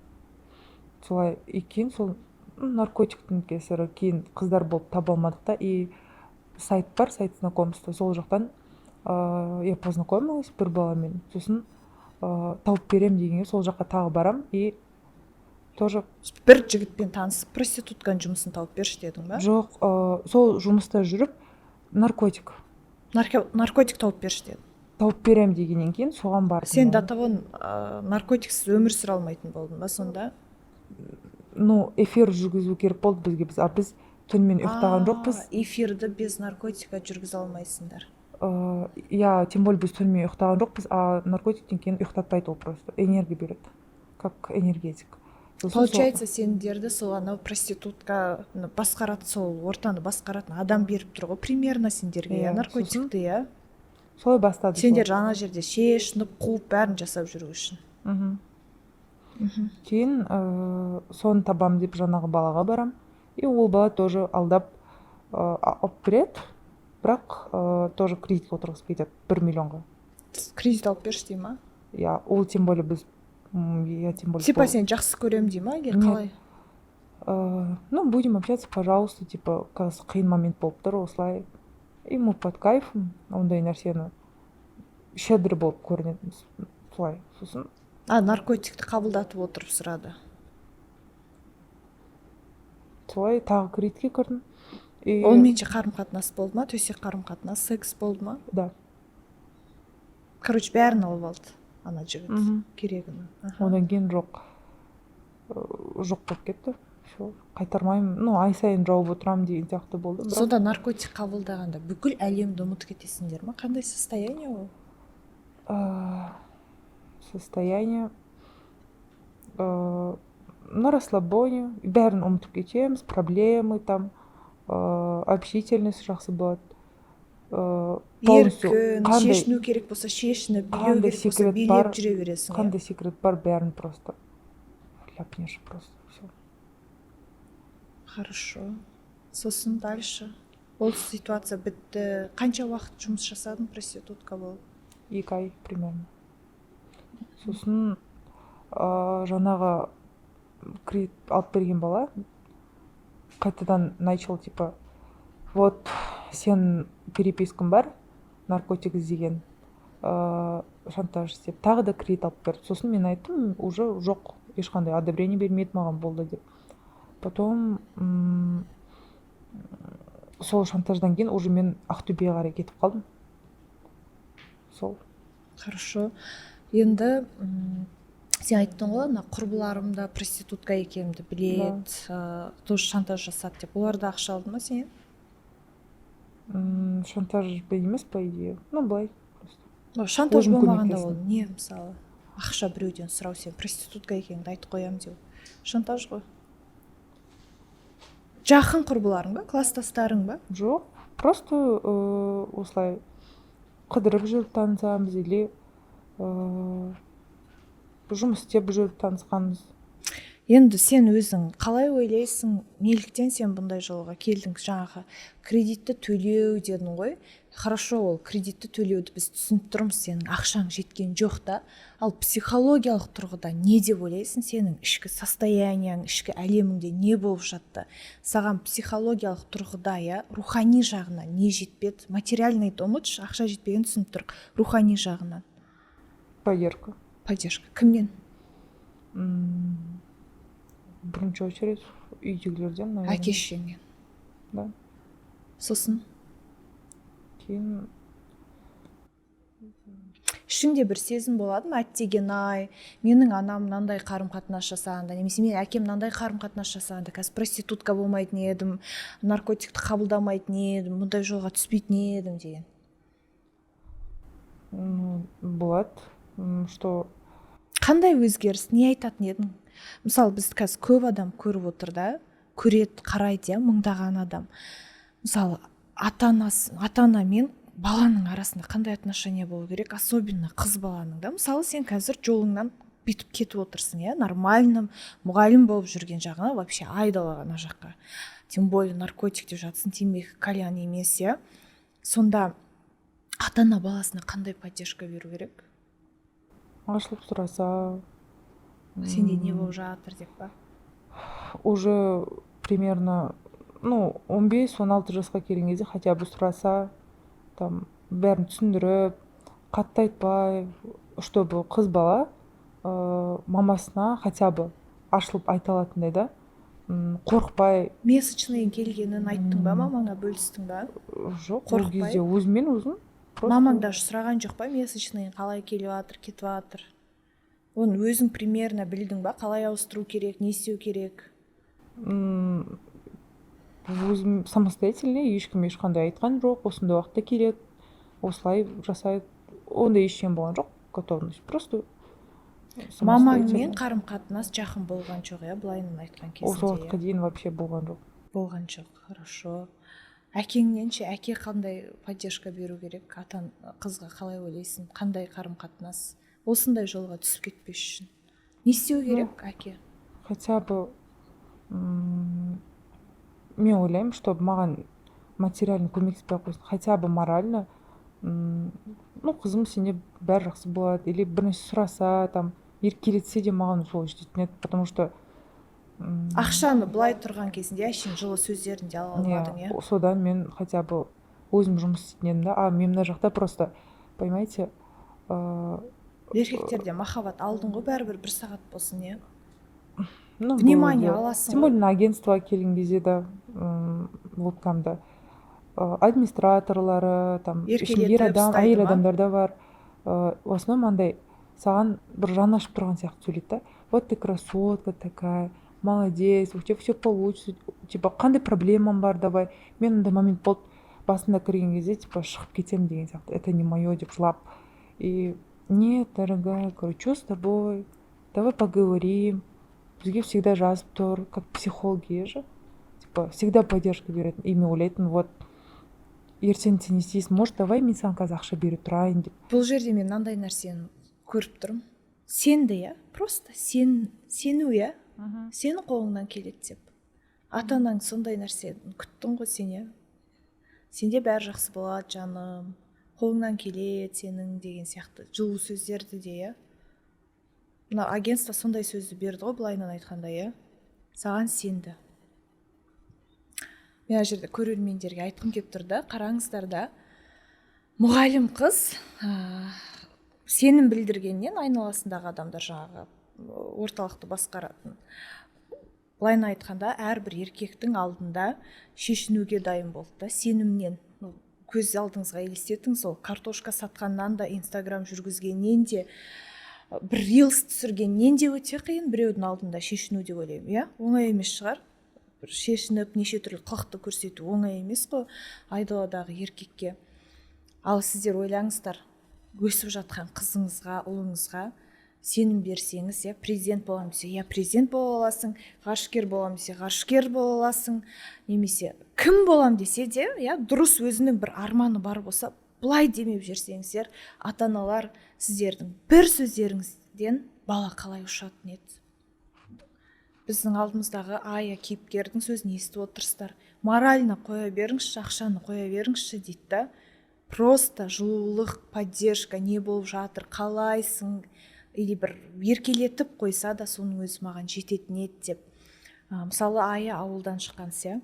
солай. И кейін сол наркотиктің кесірі кейін қыздар болып таба алмадық та, и сайт бар, сайт знакомства, сол жақтан я познакомилась бір баламен. Сосын тауып беремін дегенге сол жаққа тағы барам и тоже. Бір жігітпен танысып, проститутканың жұмысын тауып берші дедің ба? Жоқ, сол жұмыста жүріп наркотик Наркотик тауып берші дедің. Тауып беремін дегеннен кейін соған бардым. Сен Мен. до того наркотиксіз өмір сүре алмайтын болдың ба сонда? Ну, эфир жүргізу керек болды бізге, біз, а біз түнімен ұйықтаған жоқпыз. А, эфирді без наркотика жүргізе алмайсыңдар. Иә, тем более біз түнімен ұйықтаған жоқпыз, а наркотиктен кейін ұйықтатпайды, ол просто энергия береді, как энергетик. Сосын Получается, сендерді сол анау проститутка басқаратын, сол ортаны басқаратын адам беріп тұр ғой примерно сендерге, иә? Иә, наркотикті, иә? Солай бастады. Сендер ана жерде шешініп, қуып, бәрін жасап жүру үшін. Кейін соны табам деп жаңағы балаға барам, и ол бала тоже алдап алып береді, бірақ тоже кредитке отырғызып кетеді 1 миллионға. Кредит алып берші дей ма? Иә, ол тем более біз я тем более Типа сені жақсы көремін дей ма или Нет. қалай? Ну, будем общаться, пожалуйста, типа, қазір қиын момент болып тұр осылай. И мы под кайфом ондай нәрсені щедрый болып көрінеді солай. Сосын А, наркотикті қабылдатып отырып сұрады. Солай тағы кредитке кірдім и Онымен ше, қарым қатынас болды ма, төсек қарым қатынас, секс болды ма? Да. Короче, бәрін алып алды ана жігіт керегін. Аха. Одан кейін жоқ, жоқ болып кетті, все, қайтармаймын, ну, ай сайын жауып отырамын деген сияқты болды, бірақ Сонда наркотик қабылдағанда бүкіл әлемді ұмытып кетесіңдер ма? Қандай состояние ол? Состояние на расслабоне, бәрін ұмытып кетеміз, проблемы там, общительность жақсы болады, полностью. Еркін Қандай шешіну керек болса шешініп, билеу қандай керек болса секрет билеп бар, жүре бересің, иә? Қандай секрет бар, бәрін просто ляпнешь, просто все. Хорошо, сосын дальше ол ситуация бітті. Қанша уақыт жұмыс жасадың проститутка болып? 2 ай примерно. Сосын жаңағы кредит алып берген бала қайтадан начал, типа, вот сен перепискаң бар, наркотик іздеген, шантаж істеп, тағы да кредит алып берді. Сосын мен айттым, уже жоқ, ешқандай одобрение бермейді маған, болды деп. Потом сол шантаждан кейін уже мен Ақтөбеге қарай кетіп қалдым сол. Хорошо, енді сен айттың ғой, ана құрбыларым да проститутка екенімді біледі, тоже шантаж жасады деп. Олар да ақша алды ма сенен? Шантаж емес, по идее, ну, былай просто. Ну, шантаж Өзім болмағанда ол көмектестім. не, мысалы, ақша біреуден сұрау, сен проститутка екеніңді айтып қоямын деу шантаж ғой. Жақын құрбыларың ба, класстастарың ба? Жоқ, просто осылай қыдырып жүріп танысамыз или жұмыс істеп жүріп танысқанбыз. Енді сен өзің қалай ойлайсың, неліктен сен бұндай жолға келдің? Жаңағы кредитті төлеу дедің ғой. Хорошо, ол кредитті төлеуді біз түсініп тұрмыз, сенің ақшаң жеткен жоқ та. Ал психологиялық тұрғыда не деп ойлайсың, сенің ішкі состояние ң, ішкі әлеміңде не болып жатты? Саған психологиялық тұрғыда, иә, рухани жағынан не жетпеді? Материальный ды ұмытшы, ақша жетпегенін түсініп тұрмық. Рухани жағынан. Поддержка. Поддержка кімнен? Бірінші очередь үйдегілерден, наверное. Әке шешеңнен? Да. Сосын? Кейін Ішіңде бір сезім болады ма: әттеген ай, менің анам мынандай қарым қатынас жасағанда немесе менің әкем мынандай қарым қатынас жасағанда, қазір проститутка болмайтын едім, наркотикті қабылдамайтын едім, мұндай жолға түспейтін едім деген? Ну, болады, что Қандай өзгеріс, не айтатын едің? Мысалы, біз қазір көп адам көріп отыр да, көреді, қарайды, иә, мыңдаған адам. Мысалы, ата анасы, ата ана мен баланың арасында қандай отношение болу керек, особенно қыз баланың да? Мысалы, сен қазір жолыңнан бүйтіп кетіп отырсың, иә, нормально мұғалім болып жүрген жағына вообще айдалаға, ана жаққа, тем более наркотик деп жатсың, темекі, кальян емес, иә. Сонда ата ана баласына қандай поддержка беру керек? Ашылып сұраса. Сенде не болып жатыр деп па? Уже примерно, ну, 15-16 жасқа келген кезде хотя бы сұраса, там бәрін түсіндіріп, қатты айтпай, чтобы қыз бала мамасына хотя бы ашылып айта алатындай да, қорықпай. Месячный келгенін айттың ба мамаңа, бөлістің ба? Жоқ, ол Қорықпай? кезде өзіммен өзім просто. Мамаң даже сұраған жоқ па, месячный қалай келіп жатыр, кетіп жатыр? Оны өзің примерно білдің ба, қалай ауыстыру керек, не істеу керек? Өзім самостоятельно, ешкім ешқандай айтқан жоқ, осындай уақытта келеді, осылай жасайды, ондай ештеңе болған жоқ. Готовность просто. Мамаңмен қарым қатынас жақын болған жоқ, иә, былайынан айтқан кезінде? Осы уақытқа дейін вообще болған жоқ. Болған жоқ. Хорошо. Әкеңнен ше? Әке қандай поддержка беру керек ата қызға, қалай ойлайсың? Қандай қарым қатынас, осындай жолға түсіп кетпес үшін не істеу керек әке? Хотя бы мен ойлаймын, чтобы маған материально көмектеспей ақ қойсын, хотя бы морально, ну, қызым, сенде бәрі жақсы болады, или бір нәрсе сұраса, там, еркелетсе де, маған сол жететін еді, потому что Ақшаны былай тұрған кезінде, әшейін жылы сөздерін де ала алмадың, иә? Содан мен хотя бы өзім жұмыс істейтін едім да. А мен мына жақта просто, понимаете, Еркектерде махаббат алдың ғой бәрібір, бір сағат болсын, иә? Ну, внимание аласың. Тем более на агентство келген кезде да, вебкамда администраторлары там, ер адам, әйел адамдар да бар, в основном андай саған бір жаны ашып тұрған сияқты сөйлейді да: «Вот ты красотка такая, молодец, у тебя все получится», типа, «Қандай проблемаң бар, давай». Мен андай момент болды басында кірген кезде, типа, шығып кетемін деген сияқты, это не мое деп жылап. И: «Нет, дорогая, короче, что с тобой, давай поговорим». Бізге всегда жазып тұр, как психологи же, типа, всегда поддержка беретін. И мен ойлайтынмын: вот ертең сен не істейсің, может, давай мен саған қазір ақша бере тұрайын деп. Бұл жерде мен мынандай нәрсені көріп тұрмын: сенді, иә, просто сен, сену, иә, сенің қолыңнан келеді деп. Ата анаң сондай нәрсені күттің ғой сен, иә, сенде бәрі жақсы болады, жаным, қолыңнан келеді сенің деген сияқты жылу сөздерді де, иә. Мына агентство сондай сөзді берді ғой, былайынан айтқанда, иә, саған сенді. Мен ана жерде көрермендерге айтқым келіп тұр да: қараңыздар да, мұғалім қыз сенім білдіргеннен айналасындағы адамдар, жаңағы орталықты басқаратын, былайынан айтқанда, әрбір еркектің алдында шешінуге дайын болды да сенімнен. Ну, көз алдыңызға елестетіңіз, ол картошка сатқаннан да, инстаграм жүргізгеннен де, бір рилс түсіргеннен де өте қиын біреудің алдында шешіну деп ойлаймын, иә. Оңай емес шығар бір шешініп, неше түрлі қылықты көрсету оңай емес қой айдаладағы еркекке. Ал сіздер ойлаңыздар, өсіп жатқан қызыңызға, ұлыңызға сенім берсеңіз, иә, президент боламын десе, иә, президент бола аласың, ғарышкер боламын десе, ғарышкер бола аласың, немесе кім боламын десе де, иә, дұрыс, өзінің бір арманы бар болса, былай демеп жіберсеңіздер, ата аналар, сіздердің бір сөздеріңізден бала қалай ұшатын еді? Біздің алдымыздағы Ая кейіпкердің сөзін естіп отырсыздар: «Морально қоя беріңізші, ақшаны қоя беріңізші», — дейді да. Просто жылулық, поддержка, не болып жатыр, қалайсың, или бір еркелетіп қойса да, соның өзі маған жететін еді деп. Мысалы, Ая ауылдан шыққан, иә,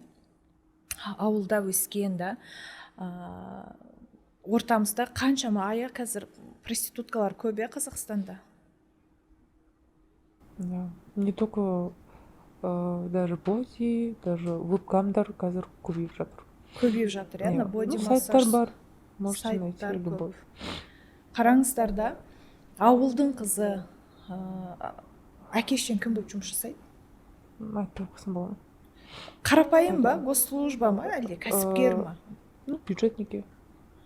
ауылда өскен да. Ортамызда қаншама, Ая, қазір проституткалар көп, иә, Қазақстанда? Да, не только, даже боди, даже вебкамдар қазір көбейіп жатыр. Көбейіп жатыр, иә, Иә. Ана боди Ну, сайттар массаж бар, можете найти сайттар көп. любой. Қараңыздар да, ауылдың қызы, әке шешең кім болып жұмыс жасайды? Айтпай ақ қойсам болады ма? Қарапайым ба, госслужба ма, әлде кәсіпкер ма? Ну, бюджетники.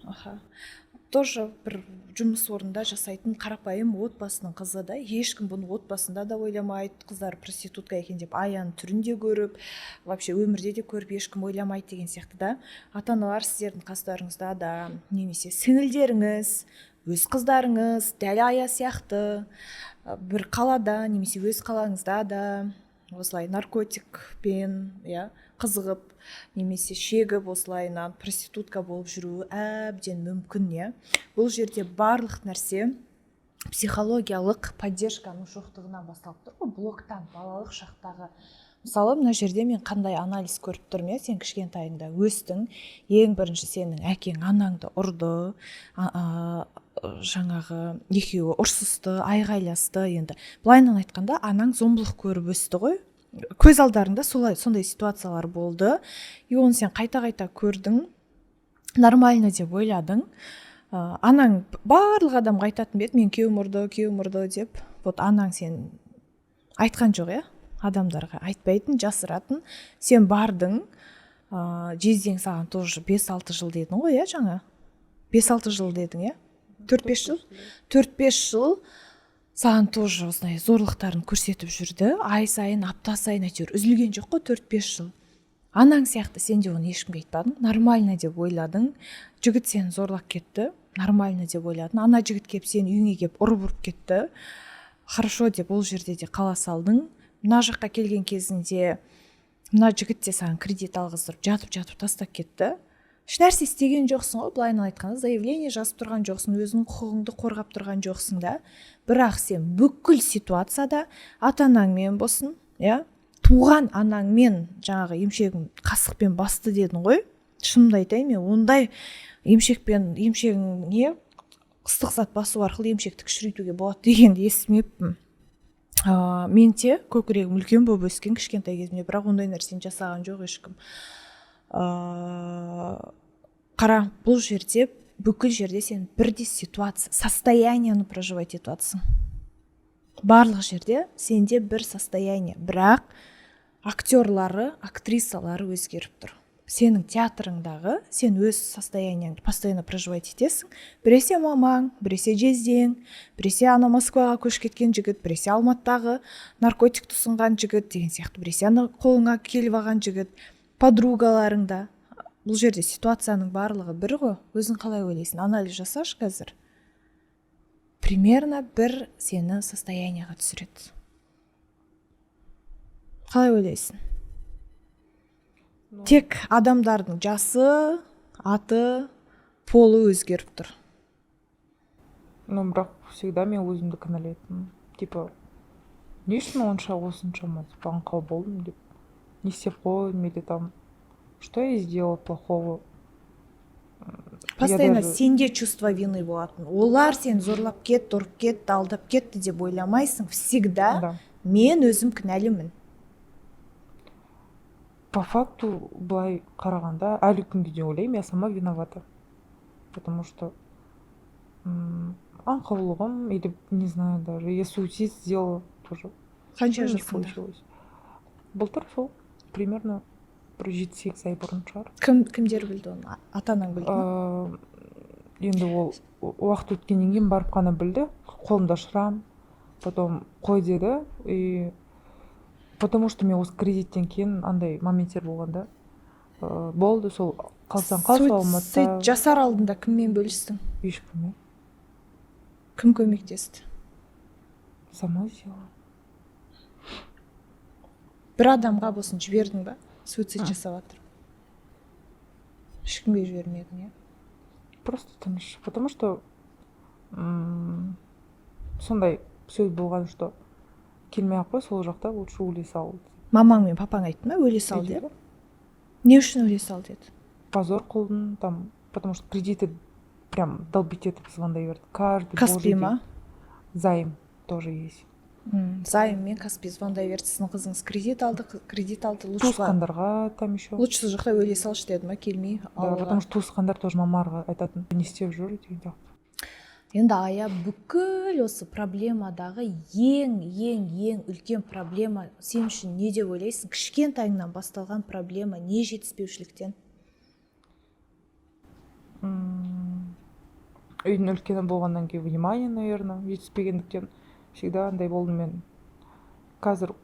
Аха, тоже бір жұмыс орнында жасайтын қарапайым отбасының қызы да. Ешкім бұны отбасында да ойламайды қыздары проститутка екен деп. Аяның түрін де көріп, вообще өмірде де көріп, ешкім ойламайды деген сияқты да. Ата аналар, сіздердің қастарыңызда да немесе сіңілдеріңіз, өз қыздарыңыз дәл Ая сияқты бір қалада немесе өз қалаңызда да осылай наркотикпен, иә, қызығып немесе шегіп, осылайынан проститутка болып жүруі әбден мүмкін, иә. Бұл жерде барлық нәрсе психологиялық поддержканың жоқтығынан басталып тұр ғой, блоктан, балалық шақтағы. Мысалы, мына жерде мен қандай анализ көріп тұрмын, иә? Сен кішкентайыңда өстің, ең бірінші сенің әкең анаңды ұрды, жаңағы екеуі ұрсысты, айғайласты. Енді былайынан айтқанда, анаң зомбылық көріп өсті ғой, көз алдарыңда солай, сондай ситуациялар болды. И оны сен қайта қайта көрдің, нормально деп ойладың. Анаң барлық адамға айтатын ба еді: «Мен күйеуім ұрды, күйеуім ұрды», — деп? Вот анаң сен айтқан жоқ, иә? Адамдарға айтпайтын, жасыратын. Сен бардың, жездең саған тоже 5-6 жыл дедің ғой, иә? Жаңа 5-6 жыл дедің, иә? 4-5 жыл, 4-5 жыл саған тоже осындай зорлықтарын көрсетіп жүрді, ай сайын, апта сайын, әйтеуір үзілген жоқ қой 4-5 жыл. Анаң сияқты сен де оны ешкімге айтпадың, нормально деп ойладың. Жігіт сені зорлап кетті, нормально деп ойладың. Ана жігіт келіп, сені үйіңе келіп, ұрып ұрып кетті, хорошо деп ол жерде де қала салдың. Мына жаққа келген кезіңде мына жігіт те саған кредит алғыздырып, жатып жатып тастап кетті. Ешнәрсе істеген жоқсың ғой, былайынан айтқанда, заявление жазып тұрған жоқсың, өзіңнің құқығыңды қорғап тұрған жоқсың да. Бірақ сен бүкіл ситуацияда ата анаңмен болсын, иә, туған анаңмен, жаңағы емшегін қасықпен басты дедің ғой. Шынымды айтайын, мен ондай емшекпен, емшегіңе ыстық зат басу арқылы емшекті кішірейтуге болады дегенді естімеппін. Мен те көкірегім үлкен болып өскен кішкентай кезімде, бірақ ондай нәрсені жасаған жоқ ешкім. Қара, бұл жерде, бүкіл жерде сен бірдей ситуация, состояние ні проживать етіп жатырсың. Барлық жерде сенде бір состояние, бірақ актерлары, актрисалары өзгеріп тұр. Сенің театрыңдағы сен өз состояние ңді постоянно проживать етесің: біресе мамаң, біресе жездең, біресе ана Москваға көшіп кеткен жігіт, біресе Алматыдағы наркотикті ұсынған жігіт деген сияқты, біресе ана қолыңа келіп алған жігіт, подругаларың да. Бұл жерде ситуацияның барлығы бір ғой. Өзің қалай ойлайсың? Анализ жасашы қазір. Примерно бір сені состояние ға түсіреді. Қалай ойлайсың? Тек адамдардың жасы, аты, полы өзгеріп тұр. Ну, бірақ всегда мен өзімді кінәлайтынмын, типа не үшін онша, осыншама, типа аңқау болдым деп, не істеп қойдым или там что я сделала плохого. Постоянно даже- сенде чувство вины болатын. Олар сені зорлап кетті, ұрып кетті, алдап кетті деп ойламайсың всегда. Да. Мен өзім кінәлімін. По факту былай қарағанда, әлі күнге дейін ойлаймын, я сама виновата, потому что аңқаулығым или не знаю, даже я суицид сделала тоже. Қанша Ну, не жасыңда? получилось. Былтыр, сол примерно бір 7-8 ай бұрын шығар. Кімдер білді оны? Ата анаң білді ма? Енді ол уақыт өткеннен кейін барып қана білді. Қолымда шрам. Потом қой деді. И потому что мен осы кредиттен кейін андай моменттер болған да. Болды, сол қалсаң қал, сол Суицид Алматыда. жасар алдында кіммен бөлістің? Ешкіммен. Кім көмектесті? Сама сделала. Бір адамға болсын жібердің ба, суицид жасап жатыр? Ешкімге жібермедің, иә? Просто тыныш, потому что сондай сөз болған, что келмей ақ қой, сол жақта лучше өле сал. Мамаң мен папаң айтты ма өле сал деп? Не үшін өле сал деді? Позор қылдың там, потому что кредиты прям долбить етіп звондай берді каждый Каспи божий ма? день. Займ тоже есть. Займ мен Каспи звондай берді: «Сіздің қызыңыз кредит алды, кредит алды, лучше Туысқандарға там еще. лучше сол жақта өле салшы» деді ма, келмей Да, ауылға? потому что туысқандар тоже мамаларға айтатын, не істеп жүр деген сияқты. Енді, Ая, бүкіл осы проблемадағы ең, ең, ең үлкен проблема сен үшін не деп ойлайсың? Кішкентайыңнан басталған проблема не жетіспеушіліктен? Үйдің үлкені болғаннан кейін внимание, наверное, жетіспегендіктен всегда андай болдым мен. Қазір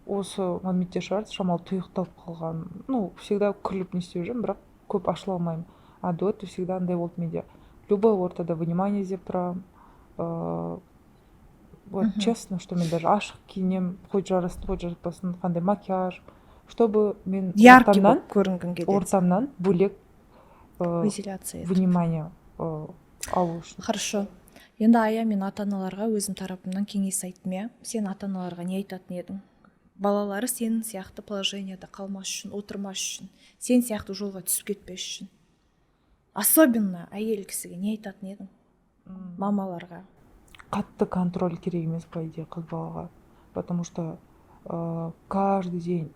осы моментте шығар шамалы тұйықталып қалған. Ну, всегда күліп не істеп жүремін, бірақ көп ашыла алмаймын. А до этого всегда андай болды менде, любой ортада внимание іздеп тұрамын. Вот честно, что мен даже ашық киінемін, хоть жарасын, хоть жараспасын, қандай макияж, чтобы мен Яркий ортамнан болып көрінгің келеді. ортамнан бөлек Выделяться етіп. внимание алу үшін. Хорошо. Енді, Ая, мен ата аналарға өзім тарапымнан кеңес айттым, иә. Сен ата аналарға не айтатын едің, балалары сенің сияқты положение да қалмас үшін, отырмас үшін, сен сияқты жолға түсіп кетпес үшін? Особенно әйел кісіге не айтатын едің, мамаларға? Қатты контроль керек емес, по идее, қыз балаға, потому что каждый день,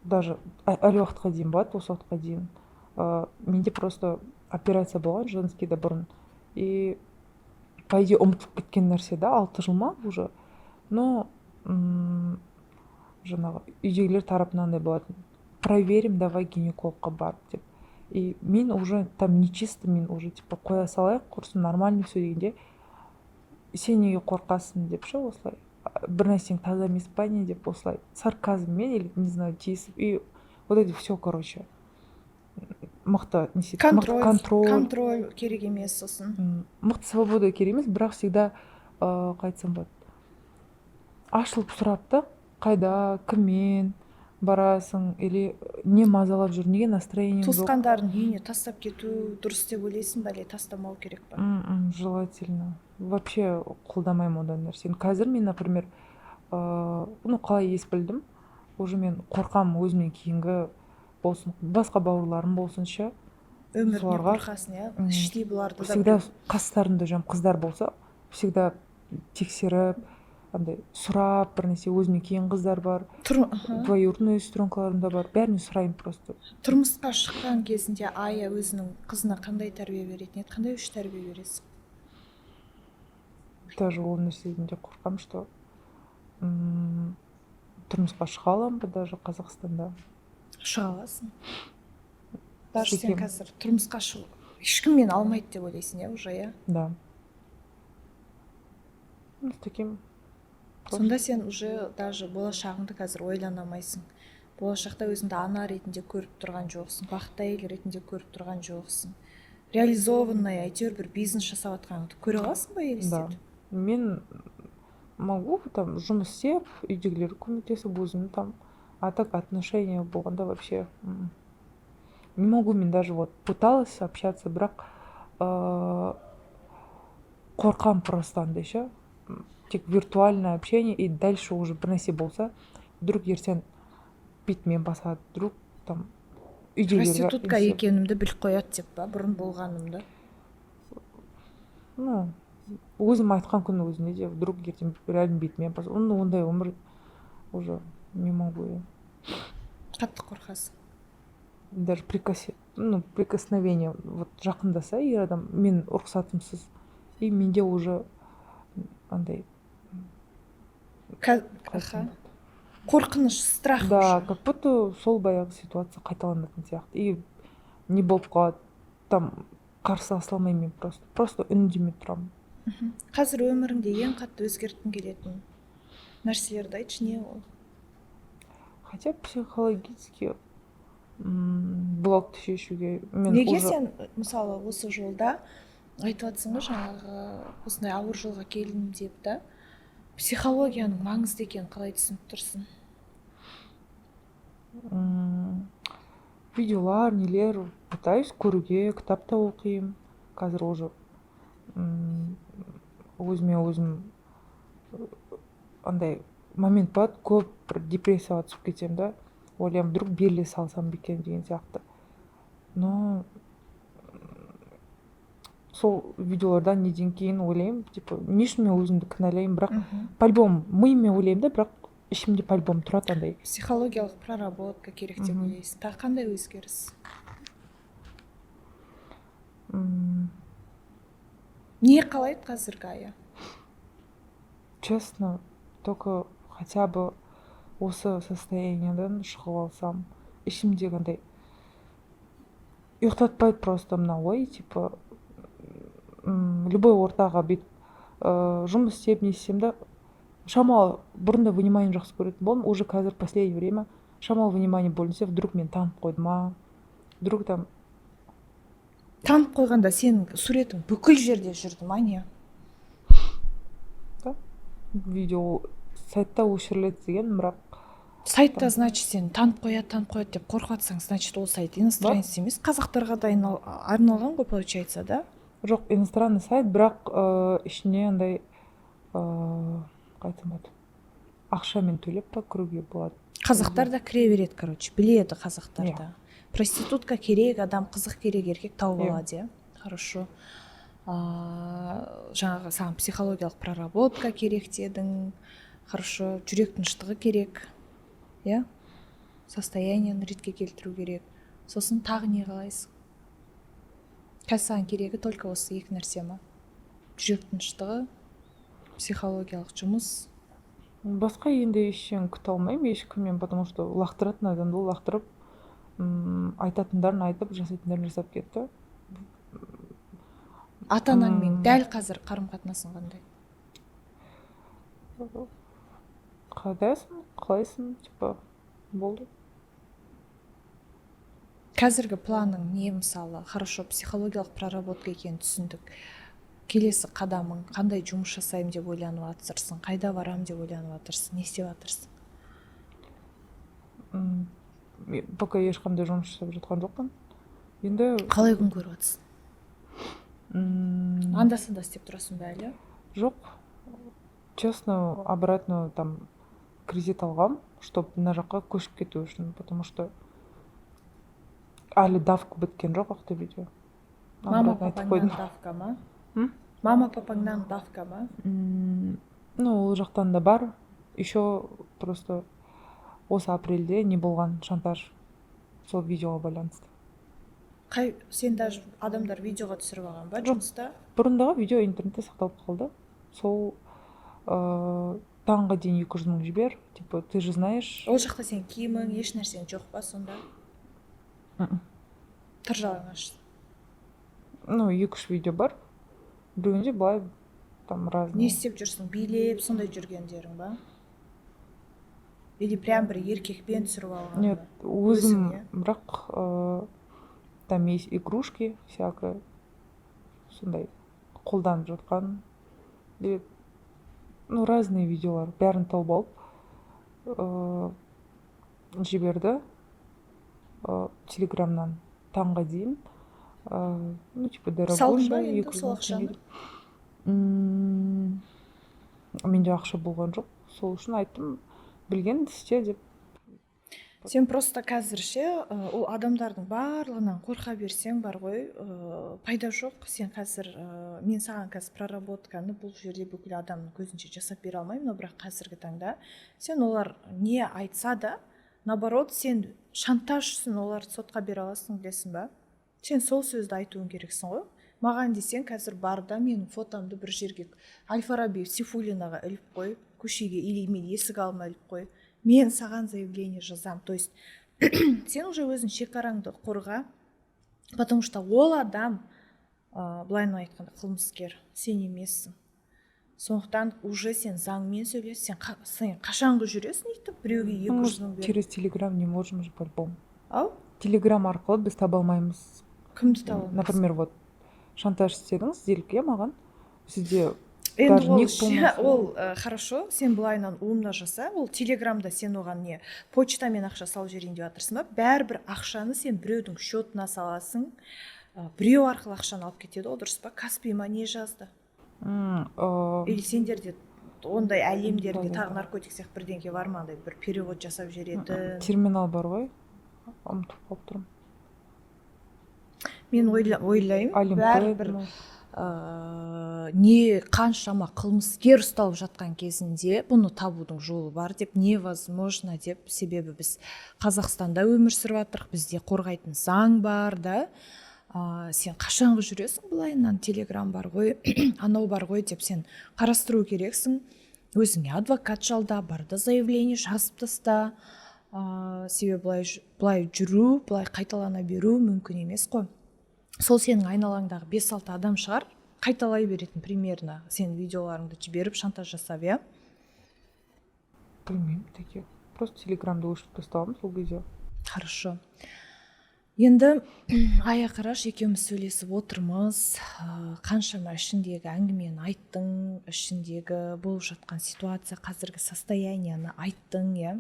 даже әлі уақытқа дейін болады, осы уақытқа дейін менде просто операция болған женский да бұрын, и по идее ұмытылып кеткен нәрсе да, 6 жыл ма уже, но Жаңағы үйдегілер тарапынан андай болатын: «Проверим, давай гинекологқа барып», — деп. И мен уже там нечисто, мен уже типа қоя салайық, құрсын, нормально все дегенде, «Сен неге қорқасың?» деп ше, осылай, «Бір нәрсең таза емес па, не?» деп, осылай сарказммен или не знаю, тиісіп. И вот это все, короче, мықты не істейді, мықты. Контроль. Контроль. Контроль керек емес сосын. Мықты свобода керек емес, бірақ всегда, қалай айтсам болады, ашылып сұрап та, қайда, кіммен барасың или не мазалап жүр, неге настроениең жоқ. Туысқандарын үйіне тастап кету дұрыс деп ойлайсың ба или тастамау керек па? Желательно вообще қолдамаймын ондай нәрсені. Қазір мен, например, ну, қалай ес білдім, уже мен қорқамын өзімнен кейінгі болсын, басқа бауырларым болсын ше. Өміріне Соларға, қорқасың, иә? Іштей бұларды да всегда қастарында жүремін. Қыздар болса, всегда тексеріп, андай сұрап бір нәрсе. Өзімнен кейін қыздар бар, двоюродной сестренкаларым да бар, бәрінен сұраймын просто. Тұрмысқа шыққан кезінде Ая өзінің қызына қандай тәрбие беретін еді? Қандай үш тәрбие бересің? Даже ол нәрседен де қорқамын, что тұрмысқа шыға аламын ба даже Қазақстанда. Шыға аласың. Даже сен Секем. қазір тұрмысқа шығу, ешкім мені алмайды деп ойлайсың, иә, уже, иә? Да. Ну, с таким просто. Сонда сен уже даже болашағыңды қазір ойлана алмайсың, болашақта өзіңді ана ретінде көріп тұрған жоқсың, бақытты әйел ретінде көріп тұрған жоқсың, реализованный, әйтеуір бір бизнес жасап жатқаныңды көре аласың ба, Да. елестетіп? Мен могу там жұмыс істеп, үйдегілерге көмектесіп, өзім там, а так отношения болғанда вообще не могу. Мен даже вот пыталась общаться, бірақ қорқамын просто андай ше. Тек виртуальное общение, и дальше уже бір нәрсе болса, вдруг ертең бетімен басады, вдруг там үйдегілерге Проститутка несе- екенімді біліп қояды деп па, бұрын болғанымды? Ну, өзім айтқан күннің өзінде де, вдруг ертең реально бетімен басады. Ну, ондай өмір уже не могу я. Қатты қорқасың. Даже ну, прикосновение, вот жақындаса ер адам мен рұқсатымсыз, и менде уже андай, қалай айтсам болады? Қорқыныш, страх Да. уже. Как будто сол баяғы ситуация қайталанатын сияқты, и не болып қалады там, қарсыласа алмаймын мен, просто үндемей тұрамын. Қазір өміріңде ең қатты өзгерткің келетін нәрселерді айтшы, не ол? Хотя психологически блокты шешуге мен Неге уже сен, мысалы, осы жолда айтып жатрсың ғой, жаңағы осындай ауыр жолға келдім деп та, психологияның маңызды екенін қалай түсініп тұрсың? Видеолар, нелер пытаюсь көруге, кітап та оқимын қазір уже. Өзіме өзім андай момент болады, көп бір депрессияға түсіп кетемін да, ойлаймын, вдруг беріле салсам ба екен деген сияқты. Но сол видеолардан, неден кейін ойлаймын, типа, не үшін мен өзімді кінәлаймын? Бірақ по любому миыммен ойлаймын да, бірақ ішімде по любому тұрады андай. Психологиялық проработка керек деп ойлайсың. Тағы қандай өзгеріс? Не қалайды қазіргі Ая? Честно, только хотя бы осы состояниедан шығып алсам. Ішімдегі андай ұйықтатпайды просто мына ой, типа, любой ортаға бүйтіп жұмыс істеп, не істесем да, шамалы бұрында внимание жақсы көретін болдым, уже қазір последнее время шамалы внимание бөлінсе, вдруг мені танып қойды ма, вдруг там. Танып қойғанда сенің суретің бүкіл жерде жүрді ма, не? Да, видео сайтта өшіріледі деген, бірақ Сайтта, значит, сені танып қояды, танып қояды деп қорқып жатсаң, значит, ол сайт иностранец емес, қазақтарға да арналған ғой, получается, да? Жоқ, иностранный сайт, бірақ ішіне андай, қалай айтсам болады, ақшамен төлеп па кіруге болады. Қазақтар да кіре береді, короче, біледі қазақтар Иә. да. Проститутка керек адам, қызық керек еркек тауып Иә. алады, иә. Хорошо, жаңағы саған психологиялық проработка керек дедің, хорошо. Жүрек тыныштығы керек, иә, состояниені ретке келтіру керек. Сосын тағы не қалайсың? Қазір саған керегі только осы екі нәрсе ма: жүрек тыныштығы, психологиялық жұмыс? Басқа енді ештеңе күте алмаймын ешкімнен, потому что лақтыратын адамды лақтырып, айтатындарын айтып, жасайтындарын жасап кетті. Ата анаңмен дәл қазір қарым қатынасың қандай? Қайдасың, қалайсың, типа, болды. Қазіргі планың не, мысалы? Хорошо, психологиялық проработка екенін түсіндік. Келесі қадамың қандай? Жұмыс жасаймын деп ойланып жатырсың, қайда барамын деп ойланып жатырсың, не істеп жатырсың? Пока ешқандай жұмыс жасап жатқан жоқпын енді. Қалай күн көріп жатырсың? Анда санда істеп тұрасың ба әлі? Жоқ, честно, обратно там кредит алғам, чтобы мына жаққа көшіп кету үшін, потому что әлі давка біткен жоқ Ақтөбеде. Мама Обратно айтып папаңнан қойдым. Давка ма? М? Мама папаңнан давка ма? Ну, ол жақтан да бар. Еще просто осы апрельде не болған, шантаж, сол видеоға байланысты. Қай, сен даже адамдар видеоға түсіріп алған ба? Жоқ. Жұмыста? Бұрындағы видео интернетте сақталып қалды. Сол таңға дейін 200 000 жібер, типа, ты же знаешь. Ол жақта сенің киімің, еш нәрсең жоқ па сонда? Мгм. Тыр жалаңаш? Ну, екі үш видео бар, біреуінде былай, там разные. Не істеп жүрсің, билеп сондай жүргендерің ба или прям бір еркекпен түсіріп алған Нет. ба? Өзім. Өзің, иә? Бірақ там есть игрушки всякое, сондай қолданып жатқан или, ну, разные видеолар, бәрін тауып алып жіберді Телеграмнан таңға дейін, ну, типа, Салдың ба дорогуша, енді 200 сол мың теңге ақшаны? деп. Менде ақша болған жоқ, сол үшін айттым, білген істе деп. Сен просто қазір ше, ол адамдардың барлығынан қорқа берсең бар ғой, пайда жоқ. Сен қазір, мен саған қазір проработканы бұл жерде бүкіл адамның көзінше жасап бере алмаймын, но бірақ қазіргі таңда сен олар не айтса да, наоборот, сен шантаж үшін оларды сотқа бере аласың, білесің ба? Сен сол сөзді айтуың керексің ғой. Маған десең, қазір бар да, менің фотомды бір жерге, Әл Фараби, Сейфуллинаға іліп қой көшеге или мен есік алдыма іліп қой, мен саған заявление жазам. То есть сен уже өзің шекараңды қорға, потому что ол адам, былайынан айтқанда, қылмыскер, сен емессің. Сондықтан уже сен заңмен сөйлес. Сен қашанғы жүресің өйтіп біреуге екі Ну, жүз мың беріп? через Телеграм не можем же по-любому. Ау? Телеграм арқылы біз таба алмаймыз. Кімді таба алмайсың? Например, вот шантаж істедіңіз делік, иә, маған сізде Енді даже ол ник ше, болмаса. Ол хорошо, сен былайынан умно жаса. Ол Телеграмда сен оған не, почтамен ақша салып жіберейін деп жатырсың ба? Бәрібір ақшаны сен біреудің счетына саласың, біреу арқылы ақшаны алып кетеді ғой, дұрыс па? Каспи ма, не жазды? Или сендерде ондай әлемдерде Да, тағы наркотик сияқты бірдеңке бар ма, андай бір перевод жасап жіберетін? Терминал бар ғой, ұмытып қалып тұрмын. Мен ойлаймын, Олимпед бәрібір ма? Не қаншама қылмыскер ұсталып жатқан кезінде бұны табудың жолы бар деп невозможно деп. Себебі біз Қазақстанда өмір сүріп жатырық, бізде қорғайтын заң бар да. Сен қашанғы жүресің былайынан, Телеграм бар ғой, анау бар ғой деп? Сен қарастыру керексің, өзіңе адвокат жалда, бар да, заявление жазып таста. Себебі былай жүру, былай қайталана беру мүмкін емес қой. Сол сенің айналаңдағы бес алты адам шығар қайталай беретін, примерно, сенің видеоларыңды жіберіп, шантаж жасап, иә? Білмеймін, такие, просто Телеграмды өшіріп тастағанмын сол кезде. Хорошо, енді, Ая, қараш, екеуміз сөйлесіп отырмыз. Қаншама ішіндегі әңгімені айттың, ішіндегі болып жатқан ситуация, қазіргі состоянияны айттың, иә?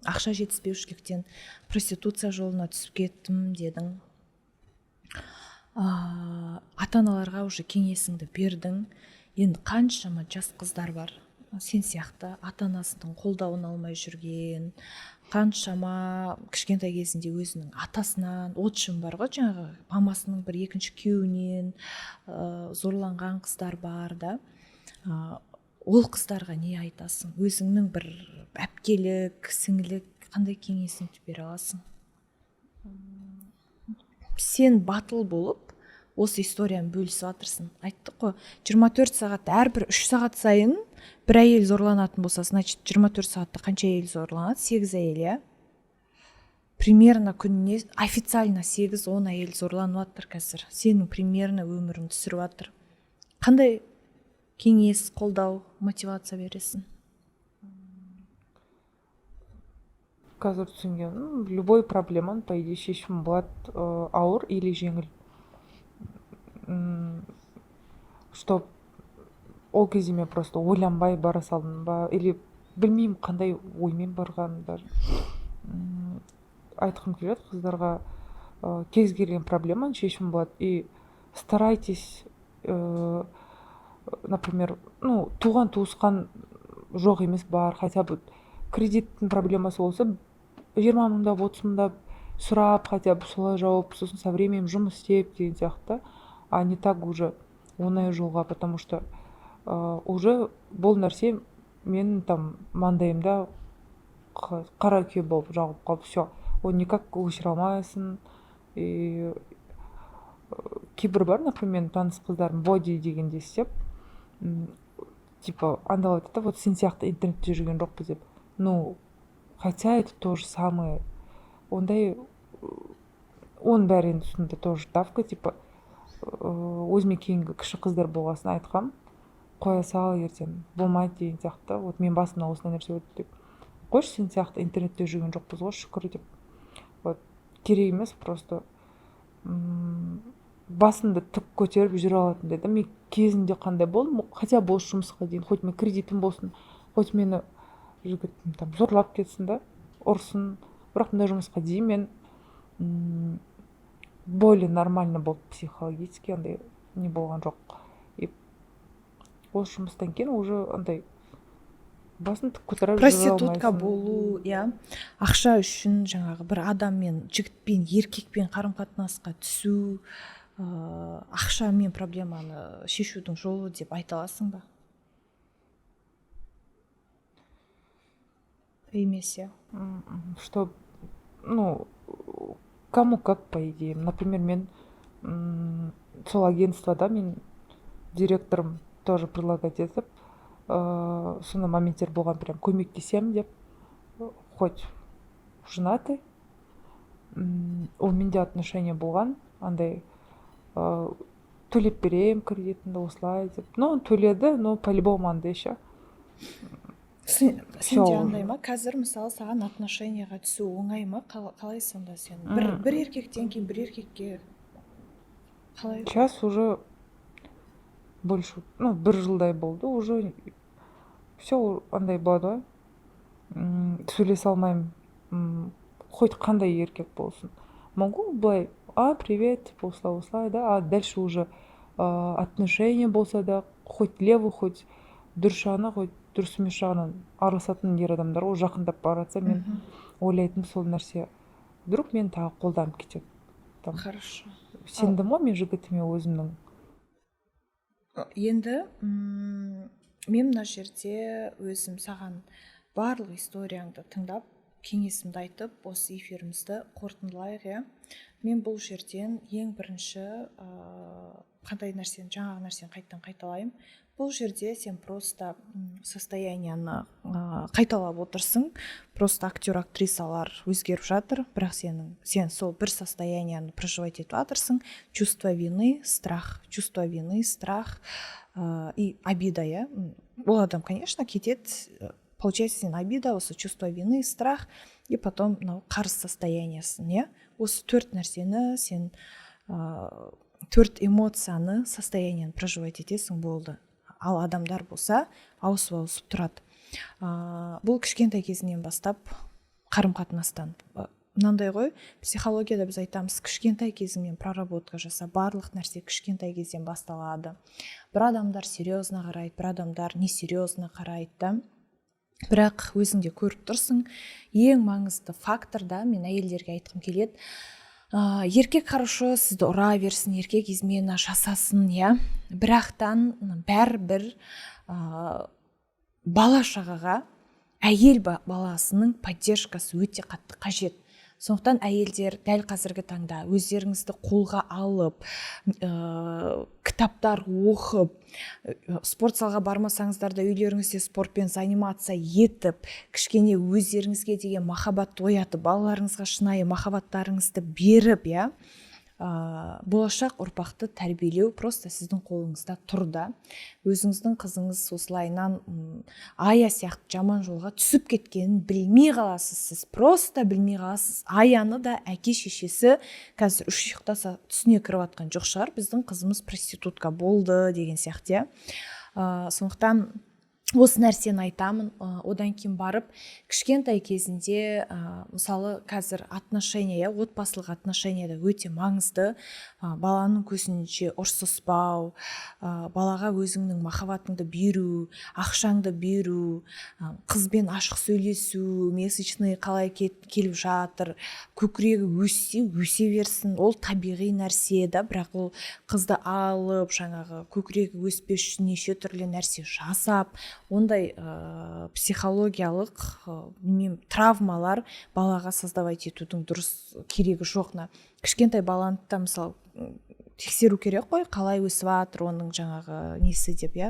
Ақша жетіспеушіліктен проституция жолына түсіп кеттім дедің, ата аналарға уже кеңесіңді бердің. Енді қаншама жас қыздар бар сен сияқты ата анасының қолдауын алмай жүрген, қаншама кішкентай кезінде өзінің атасынан, отчим бар ғой, жаңағы мамасының бір екінші күйеуінен зорланған қыздар бар да. Ол қыздарға не айтасың? Өзіңнің бір әпкелік, сіңілік қандай кеңесіңді бере аласың? Сен батыл болып, Осы историяны бөлісіп жатырсың. Айттық қой, 24 сағатта әрбір 3 сағат сайын бір әйел зорланатын болса, значит, 24 сағатта қанша әйел зорланады? Сегіз әйел, иә, примерно. Күніне официально 8-10 әйел зорланып жатыр қазір. Сенің примерно өміріңді түсіріп жатыр. Қандай кеңес, қолдау, мотивация бересің? Қазір түсінгенім, любой проблеманың, по идее, шешімі болады, ауыр или жеңіл. Что ол кезде мен просто ойланбай бара салдым ба, или білмеймін, қандай оймен барғанын даже. Айтқым келеді қыздарға: кез келген проблеманың шешімі болады, и старайтесь, например, ну, туған туысқан жоқ емес, бар. Хотя бы кредиттің проблемасы болса, 20 мыңдап, 30 мыңдап сұрап, хотя бы солай жауып, сосын со временем жұмыс істеп деген сияқты, а не так уже оңай жолға, потому что уже бұл нәрсе менің там маңдайымда қара күйе болып жағылып қалды. Все, оны никак өшіре алмайсың. И кейбір бар, например, менің таныс қыздарым боди дегенде істеп, типа андайлар айтады да: «Вот сен сияқты интернетте жүрген жоқпыз», — деп. Ну, хотя это то же самое. Ондай, оның бәрі енді үстінде тоже давка, типа. Өзіме кейінгі кіші қыздар болғасын, айтқам: «Қоя сал, ертең болмайды», — деген сияқты. «Вот менің басымнан осындай нәрсе өтті», — деп. «Қойшы, сен сияқты интернетте жүрген жоқпыз ғой, шүкір», — деп. Вот керек емес, просто басыңды тік көтеріп жүре алатындай да. Мен кезінде қандай болдым, хотя бы осы жұмысқа дейін, хоть мен кредитім болсын, хоть мені жігітім там зорлап кетсін да, ұрсын, бірақ мындай жұмысқа дейін мен более нормально болды психологически, андай не болған жоқ. И осы жұмыстан кейін уже андай басын тік көтеріп жүре Проститутка алмайсың. болу, иә, ақша үшін жаңағы бір адаммен, жігітпен, еркекпен қарым қатынасқа түсу, ақшамен проблеманы шешудің жолы деп айта аласың ба? Емес, иә? Что, ну, кому как, по идее. Например, мен сол агентствода мен директорым тоже предлагать етіп, сондай моменттер болған, прям көмектесемін деп, хоть женатый. Онымен де отношения болған андай, төлеп беремін кредитіңді осылай деп. Ну, он төледі, но по любому андай ше. Сенде Всё андай уже. ма қазір, мысалы, саған отношенияға түсу оңай ма? Қалай сонда сен бір бір еркектен кейін бір еркекке қалай? Сейчас уже больше, ну, бір жылдай болды, уже все, андай болады ғой, сөйлесе алмаймын. Хоть қандай еркек болсын, могу былай: «А, привет», типа, осылай осылай да. А дальше уже отношения болса да, хоть левый, хоть дұрыс жағына, хоть дұрыс емес жағынан араласатын ер адамдар ғой, жақындап бара жатса, мен ойлайтыным сол нәрсе: вдруг мені тағы қолданып кетеді там. Хорошо. Сендім ғой мен жігітіме өзімнің. Енді мен мына жерде өзім саған барлық историяңды тыңдап, кеңесімді айтып, осы эфирімізді қорытындылайық, иә. Мен бұл жерден ең бірінші қандай нәрсені, жаңағы нәрсені қайтадан қайталаймын: бұл жерде сен просто состоянияны қайталап отырсың, просто актер, актрисалар өзгеріп жатыр, бірақ сен сол бір состоянияны проживать етіп жатырсың: чувство вины, страх, чувство вины, страх и обида, иә. Ол адам, конечно, кетеді. Получается, сен обида, осы чувство вины, страх и потом мынау қарыз состояниясын, иә. Осы төрт нәрсені сен, төрт эмоцияны, состоянияны проживать етесің, болды. Ал адамдар болса, ауысып ауысып тұрады. Бұл кішкентай кезінен бастап қарым қатынастан мынандай ғой, психологияда біз айтамыз: кішкентай кезіңнен проработка жаса, барлық нәрсе кішкентай кезден басталады. Бір адамдар серьезно қарайды, бір адамдар несерьезно қарайды да. Бірақ өзің де көріп тұрсың, ең маңызды фактор да, мен әйелдерге айтқым келеді: еркек хорошо сізді ұра берсін, еркек измена жасасын, иә, бірақтан бәрібір бала шағаға әйел баласының поддержкасы өте қатты қажет. Сондықтан, әйелдер, дәл қазіргі таңда өздеріңізді қолға алып, кітаптар оқып, спорт залға бармасаңыздар да, үйлеріңізде спортпен заниматься етіп, кішкене өздеріңізге деген махаббатты оятып, балаларыңызға шынайы махаббаттарыңызды беріп, иә, болашақ ұрпақты тәрбиелеу просто сіздің қолыңызда тұр да. Өзіңіздің қызыңыз осылайынан Ая сияқты жаман жолға түсіп кеткенін білмей қаласыз, сіз просто білмей қаласыз. Аяны да әке шешесі қазір үш ұйықтаса, түсіне кіріп жатқан жоқ шығар, біздің қызымыз проститутка болды деген сияқты, иә. Сондықтан осы нәрсені айтамын. Одан кейін барып, кішкентай кезінде, мысалы, қазір отношения, иә, отбасылық отношения да өте маңызды. Баланың көзінше ұрсыспау, балаға өзіңнің махаббатыңды беру, ақшаңды беру, қызбен ашық сөйлесу, месячный қалай келіп жатыр, көкірегі өссе, өсе берсін, ол табиғи нәрсе да. Бірақ ол қызды алып, жаңағы көкірегі өспес үшін неше түрлі нәрсе жасап, ондай психологиялық, білмеймін, травмалар балаға создавать етудің дұрыс керегі жоқ. Мына кішкентай баланы да, мысалы, тексеру керек қой, қалай өсіп жатыр оның жаңағы несі деп, иә.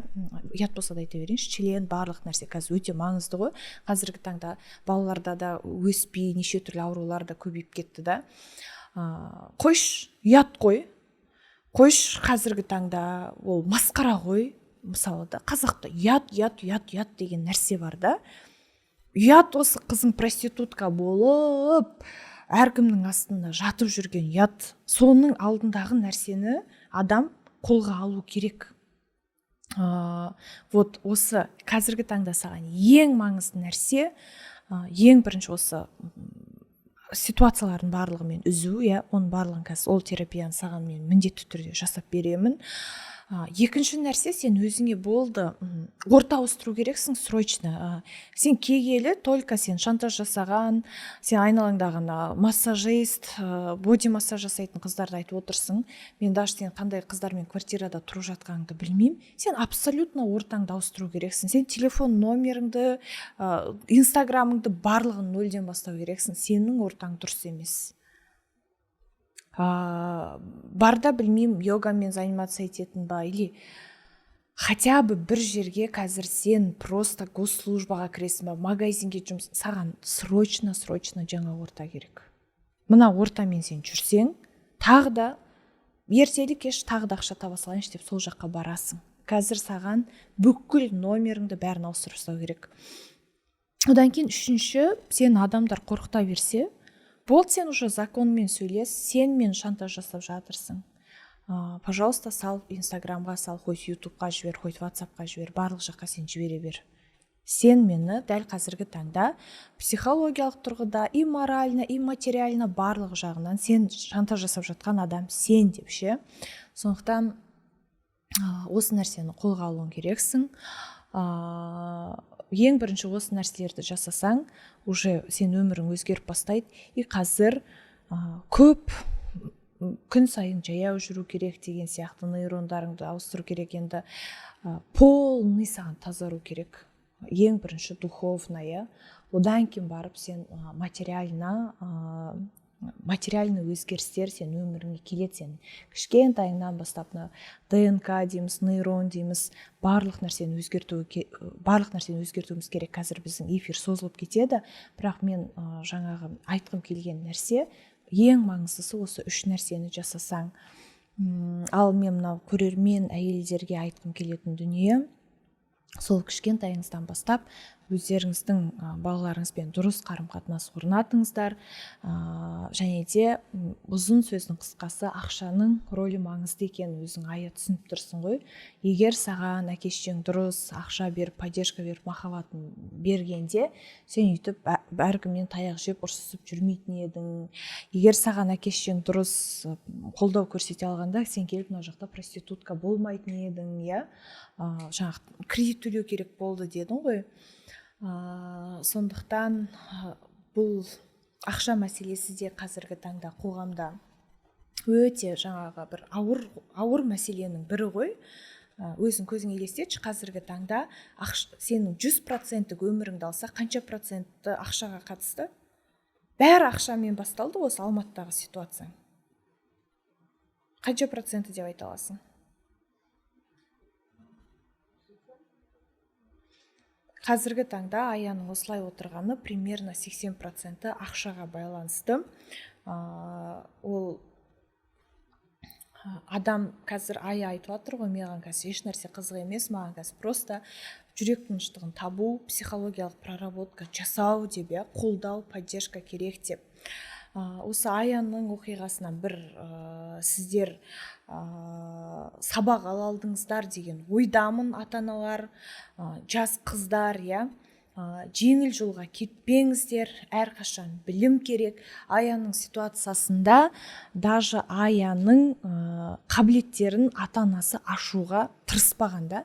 Ұят болса да айта берейінші, член, барлық нәрсе қазір өте маңызды ғой. Қазіргі таңда балаларда да өспей, неше түрлі аурулар да көбейіп кетті да. Қойшы, ұят қой, қойшы, қазіргі таңда ол масқара ғой. Мысалы да, қазақта ұят, ұят, ұят, ұят деген нәрсе бар да. Ұят, осы қызың проститутка болып, әркімнің астында жатып жүрген ұят. Соның алдындағы нәрсені адам қолға алу керек. Вот осы қазіргі таңда саған ең маңызды нәрсе, ең бірінші осы ситуациялардың барлығымен үзу, иә. Оның барлығын қазір, ол терапияны саған мен міндетті түрде жасап беремін. Екінші нәрсе, сен өзіңе болды, орта ауыстыру керексің срочно. Сен келгелі только сен шантаж жасаған, сен айналаңдағы ана массажист, боди массаж жасайтын қыздарды айтып отырсың. Мен даже сен қандай қыздармен квартирада тұрып жатқаныңды білмеймін. Сен абсолютно ортаңды ауыстыру керексің. Сен телефон номеріңді, инстаграмыңды, барлығын нөлден бастау керексің. Сенің ортаң дұрыс емес. Бар да, білмеймін, йогамен заниматься ететін ба или хотя бы бір жерге қазір сен просто госслужбаға кіресің ба, магазинге жұмыс, саған срочно, срочно жаңа орта керек. Мына ортамен сен жүрсең, тағы да ертелі кеш тағы да ақша таба салайыншы деп сол жаққа барасың. Қазір саған бүкіл номеріңді, бәрін ауыстырып тастау керек. Одан кейін үшінші, сен адамдар қорқыта берсе, болды, сен уже законмен сөйлес. Сен мен шантаж жасап жатырсың, пожалуйста, сал инстаграмға, сал, хоть ютубқа жібер, хоть ватсапқа жібер, барлық жаққа сен жібере бер. Сен мені дәл қазіргі таңда психологиялық тұрғыда и морально, и материально, барлық жағынан сен шантаж жасап жатқан адам сен деп ше. Сондықтан осы нәрсені қолға алуың керексің. Ең бірінші осы нәрселерді жасасаң, уже сен өмірің өзгеріп бастайды. И қазір көп күн сайын жаяу жүру керек деген сияқты, нейрондарыңды ауыстыру керек. Енді полный саған тазару керек. Ең бірінші духовно, иә, одан кейін барып сен материально, материальный өзгерістер сен өміріңе келеді. Сен кішкентайыңнан бастап мына ДНК дейміз, нейрон дейміз, барлық нәрсені өзгертуіміз керек. Қазір біздің эфир созылып кетеді, бірақ мен жаңағы айтқым келген нәрсе, ең маңыздысы осы үш нәрсені жасасаң. Ал мен мынау көрермен әйелдерге айтқым келетін дүние: сол кішкентайыңыздан бастап өздеріңіздің балаларыңызбен дұрыс қарым қатынас орнатыңыздар. Және де ұзын сөздің қысқасы, ақшаның рөлі маңызды екенін өзің, Ая, түсініп тұрсың ғой. Егер саған әке шешең дұрыс ақша беріп, поддержка беріп, махаббатын бергенде, сен өйтіп әркімнен таяқ жеп, ұрсысып жүрмейтін едің. Егер саған әке шешең дұрыс қолдау көрсете алғанда, сен келіп мына жақта проститутка болмайтын едің, иә. Жаңағы кредит төлеу керек болды дедің ғой. Сондықтан бұл ақша мәселесі де қазіргі таңда қоғамда өте жаңағы бір ауыр, ауыр мәселенің бірі ғой. Өзің көзің елестетші, қазіргі таңда сенің 100%-тік өміріңді алса, қанша процентті ақшаға қатысты? Бәрі ақшамен басталды ғой. Осы Алматыдағы ситуацияң қанша проценті деп айта аласың? Қазіргі таңда Аяның осылай отырғаны примерно 80% ақшаға байланысты. Ол адам қазір, Ая айтып жатыр ғой, маған қазір ешнәрсе қызық емес, маған қазір просто жүрек тыныштығын табу, психологиялық проработка жасау деп, иә, қолдау, поддержка керек деп. Осы Аяның оқиғасынан бір сіздер сабақ ала алдыңыздар деген ойдамын. Ата аналар, жас қыздар, иә, жеңіл жолға кетпеңіздер, әрқашан білім керек. Аяның ситуациясында даже Аяның қабілеттерін ата анасы ашуға тырыспаған да.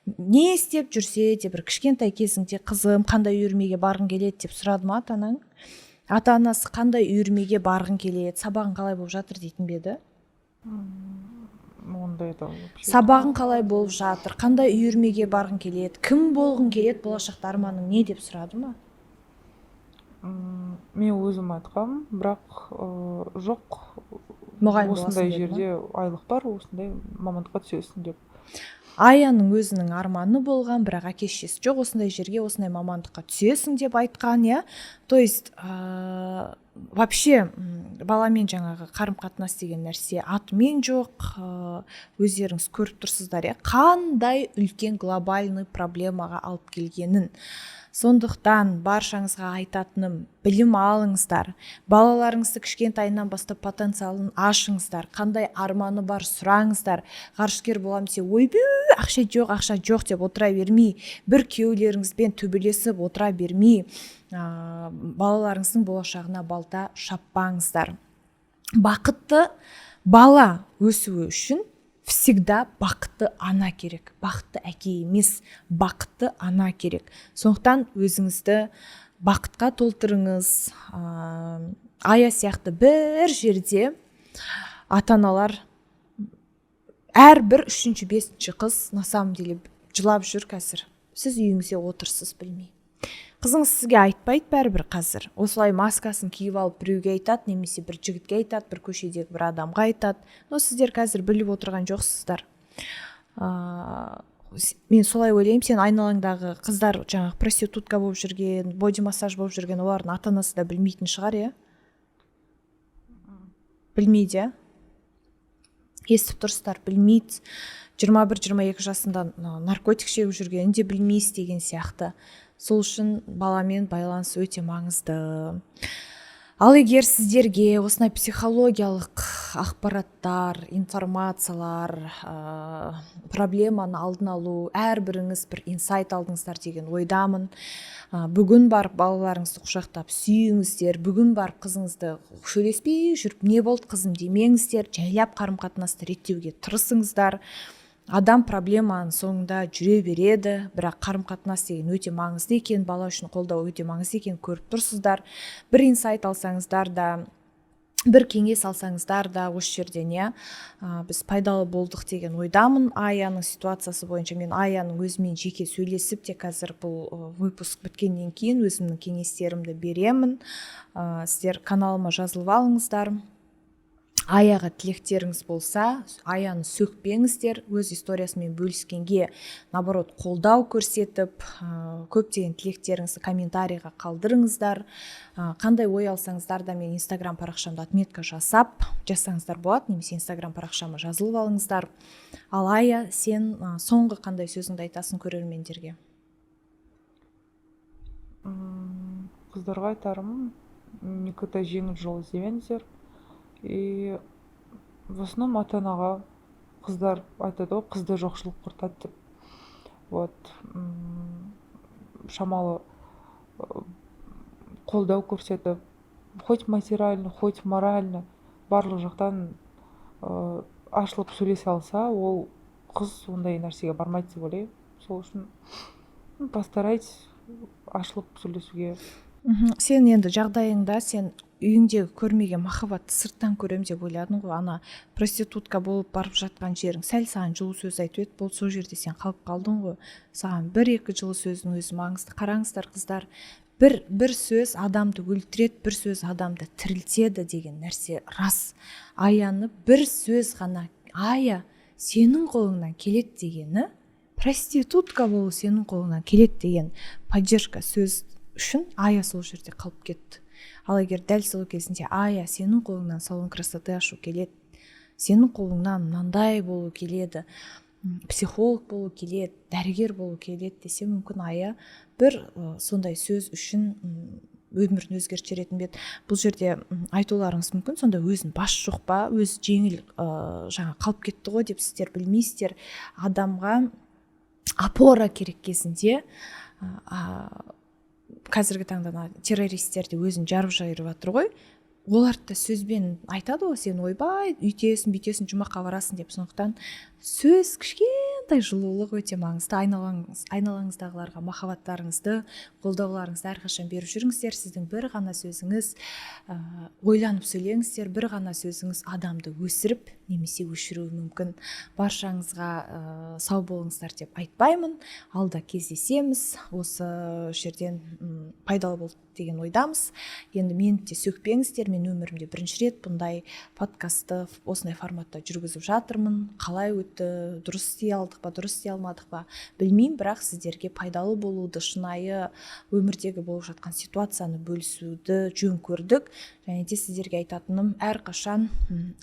Не істеп жүрсе де, бір кішкентай кезіңде «Қызым, қандай үйірмеге барғың келеді?» деп сұрады ма ата анаң? Ата анасы «Қандай үйірмеге барғың келеді, сабағың қалай болып жатыр?» дейтін бе еді? Ондайды вообще. «Сабағың қалай болып жатыр, қандай үйірмеге барғың келеді, кім болғың келеді, болашақта арманың не?» деп сұрады ма? Мен өзім айтқанмын, бірақ жоқ, мұғалім осындай боласың деді ма? Жерде айлық бар, осындай мамандыққа түсесің деп. Аяның өзінің арманы болған, бірақ әке шешесі жоқ, осындай жерге, осындай мамандыққа түсесің деп айтқан, иә. То есть вообще баламен жаңағы қарым қатынас деген нәрсе атымен жоқ. Өздеріңіз көріп тұрсыздар, иә, қандай үлкен глобальный проблемаға алып келгенін. Сондықтан баршаңызға айтатыным: білім алыңыздар, балаларыңызды кішкентайынан бастап потенциалын ашыңыздар, қандай арманы бар сұраңыздар. Ғарышкер боламын десе, ойбүй, ақша жоқ, ақша жоқ деп отыра бермей, бір күйеулеріңізбен төбелесіп отыра бермей, балаларыңыздың болашағына балта шаппаңыздар. Бақытты бала өсуі үшін всегда бақытты ана керек, бақытты әке емес, бақытты ана керек. Сондықтан өзіңізді бақытқа толтырыңыз. Ая сияқты бір жерде ата аналар, әрбір үшінші, бесінші қыз на самом деле жылап жүр қазір. Сіз үйіңізде отырсыз, білмей. Қызыңыз сізге айтпайды бәрібір, қазір осылай маскасын киіп алып біреуге айтады немесе бір жігітке айтады, бір көшедегі бір адамға айтады, но сіздер қазір біліп отырған жоқсыздар. Мен солай ойлаймын, сен айналаңдағы қыздар жаңағы проститутка болып жүрген, боди массаж болып жүрген, олардың ата анасы да білмейтін шығар, иә? Білмейді, иә? Естіп тұрсыздар, білмейді. 21-22 жасында наркотик шегіп жүргенін де білмейсіз деген сияқты. Сол үшін баламен байланыс өте маңызды. Ал егер сіздерге осындай психологиялық ақпараттар, информациялар, проблеманы алдын алу, әрбіріңіз бір инсайт алдыңыздар деген ойдамын. Бүгін барып балаларыңызды құшақтап сүйіңіздер. Бүгін барып қызыңызды сөйлеспей жүріп «Не болды, қызым?» демеңіздер, жайлап қарым қатынасты реттеуге тырысыңыздар. Адам проблеманың соңында жүре береді, бірақ қарым қатынас деген өте маңызды екен, бала үшін қолдау өте маңызды екенін көріп тұрсыздар. Бір инсайт алсаңыздар да, бір кеңес алсаңыздар да осы жерден, иә, біз пайдалы болдық деген ойдамын. Аяның ситуациясы бойынша мен Аяның өзімен жеке сөйлесіп те, қазір бұл выпуск біткеннен кейін өзімнің кеңестерімді беремін. Сіздер каналыма жазылып алыңыздар. Аяға тілектеріңіз болса, Аяны сөкпеңіздер, өз историясымен бөліскенге наоборот қолдау көрсетіп, көптеген тілектеріңізді комментарийға қалдырыңыздар. Қандай ой алсаңыздар да, мен Инстаграм парақшамда отметка жасап жазсаңыздар болады немесе Инстаграм парақшама жазылып алыңыздар. Ал Ая, сен соңғы қандай сөзіңді айтасың көрермендерге? Қыздарға айтарым: никогда жеңіл жол іздемеңіздер. И в основном ата анаға, қыздар айтады ғой, қызды жоқшылық құртады деп. Вот, шамалы қолдау көрсетіп, хоть материально, хоть морально, барлық жақтан ашылып сөйлесе алса, ол қыз ондай нәрсеге бармайды деп ойлаймын. Сол үшін постарайтесь ашылып сөйлесуге. Сен енді жағдайыңда, сен үйіңдегі көрмеген махаббатты сырттан көрем деп ойладың ғой. Ана проститутка болып барып жатқан жерің сәл саған жылы сөз айтып еді, болды, сол жерде сен қалып қалдың ғой. Саған бір екі жылы сөздің өзі маңызды. Қараңыздар, қыздар, Бір сөз адамды өлтіреді, бір сөз адамды тірілтеді деген нәрсе рас. Аяны бір сөз ғана, «Ая, сенің қолыңнан келеді» дегені, «Проститутка болу сенің қолыңнан келеді» деген поддержка сөз үшін Ая сол жерде қалып кетті. Ал егер дәл сол кезінде «Ая, сенің қолыңнан салон красоты ашу келеді, сенің қолыңнан мынандай болу келеді, психолог болу келеді, дәрігер болу келеді» десе, мүмкін, Ая бір сондай сөз үшін өмірін өзгертіп жіберетін бе еді? Бұл жерде айтуларыңыз мүмкін, сонда өзінің басы жоқ па, өзі жеңіл жаңа қалып кетті ғой деп. Сіздер білмейсіздер, адамға опора керек кезінде. Қазіргі таңда ана террористер де өзін жарып жайырып жатыр ғой, оларды да сөзбен айтады ғой: «Сен, ойбай, үйтесің, бүйтесің, жұмаққа барасың» деп. Сондықтан сөз, кішкентай жылулық өте маңызды. Айналаңыздағыларға махаббаттарыңызды, қолдауларыңызды әрқашан беріп жүріңіздер. Сіздің бір ғана сөзіңіз, ойланып сөйлеңіздер, бір ғана сөзіңіз адамды өсіріп немесе өшіруі мүмкін. Баршаңызға сау болыңыздар деп айтпаймын, алда кездесеміз. Осы жерден пайдалы болды деген ойдамыз. Енді мені де сөкпеңіздер, мен өмірімде бірінші рет бұндай подкастты осындай форматта жүргізіп жатырмын. Қалай өтті, дұрыс істей алдық па, дұрыс істей алмадық па, білмеймін, бірақ сіздерге пайдалы болуды, шынайы өмірдегі болып жатқан ситуацияны бөлісуді жөн көрдік. Және де сіздерге айтатыным: әрқашан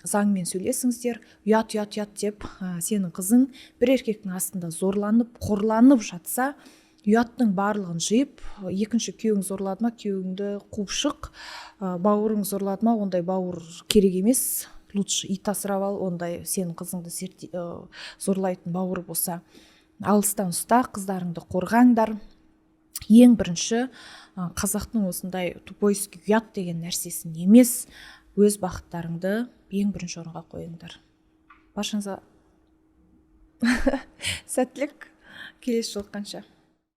заңмен сөйлесіңіздер. «Ұят, ұят, ұят» деп, сенің қызың бір еркектің астында зорланып, қорланып жатса, ұяттың барлығын жиып, екінші күйеуің зорлады ма, күйеуіңді қуып шық, бауырың зорлады ма, ондай бауыр керек емес, лучше ит асырап ал ондай сенің қызыңды зорлайтын бауыр болса. Алыстан ұста, қыздарыңды қорғаңдар. Ең бірінші қазақтың осындай тупойский ұят деген нәрсесін емес, өз бақыттарыңды ең бірінші орынға қойыңдар. Баршаңызға сәттілік, келесі жолыққанша.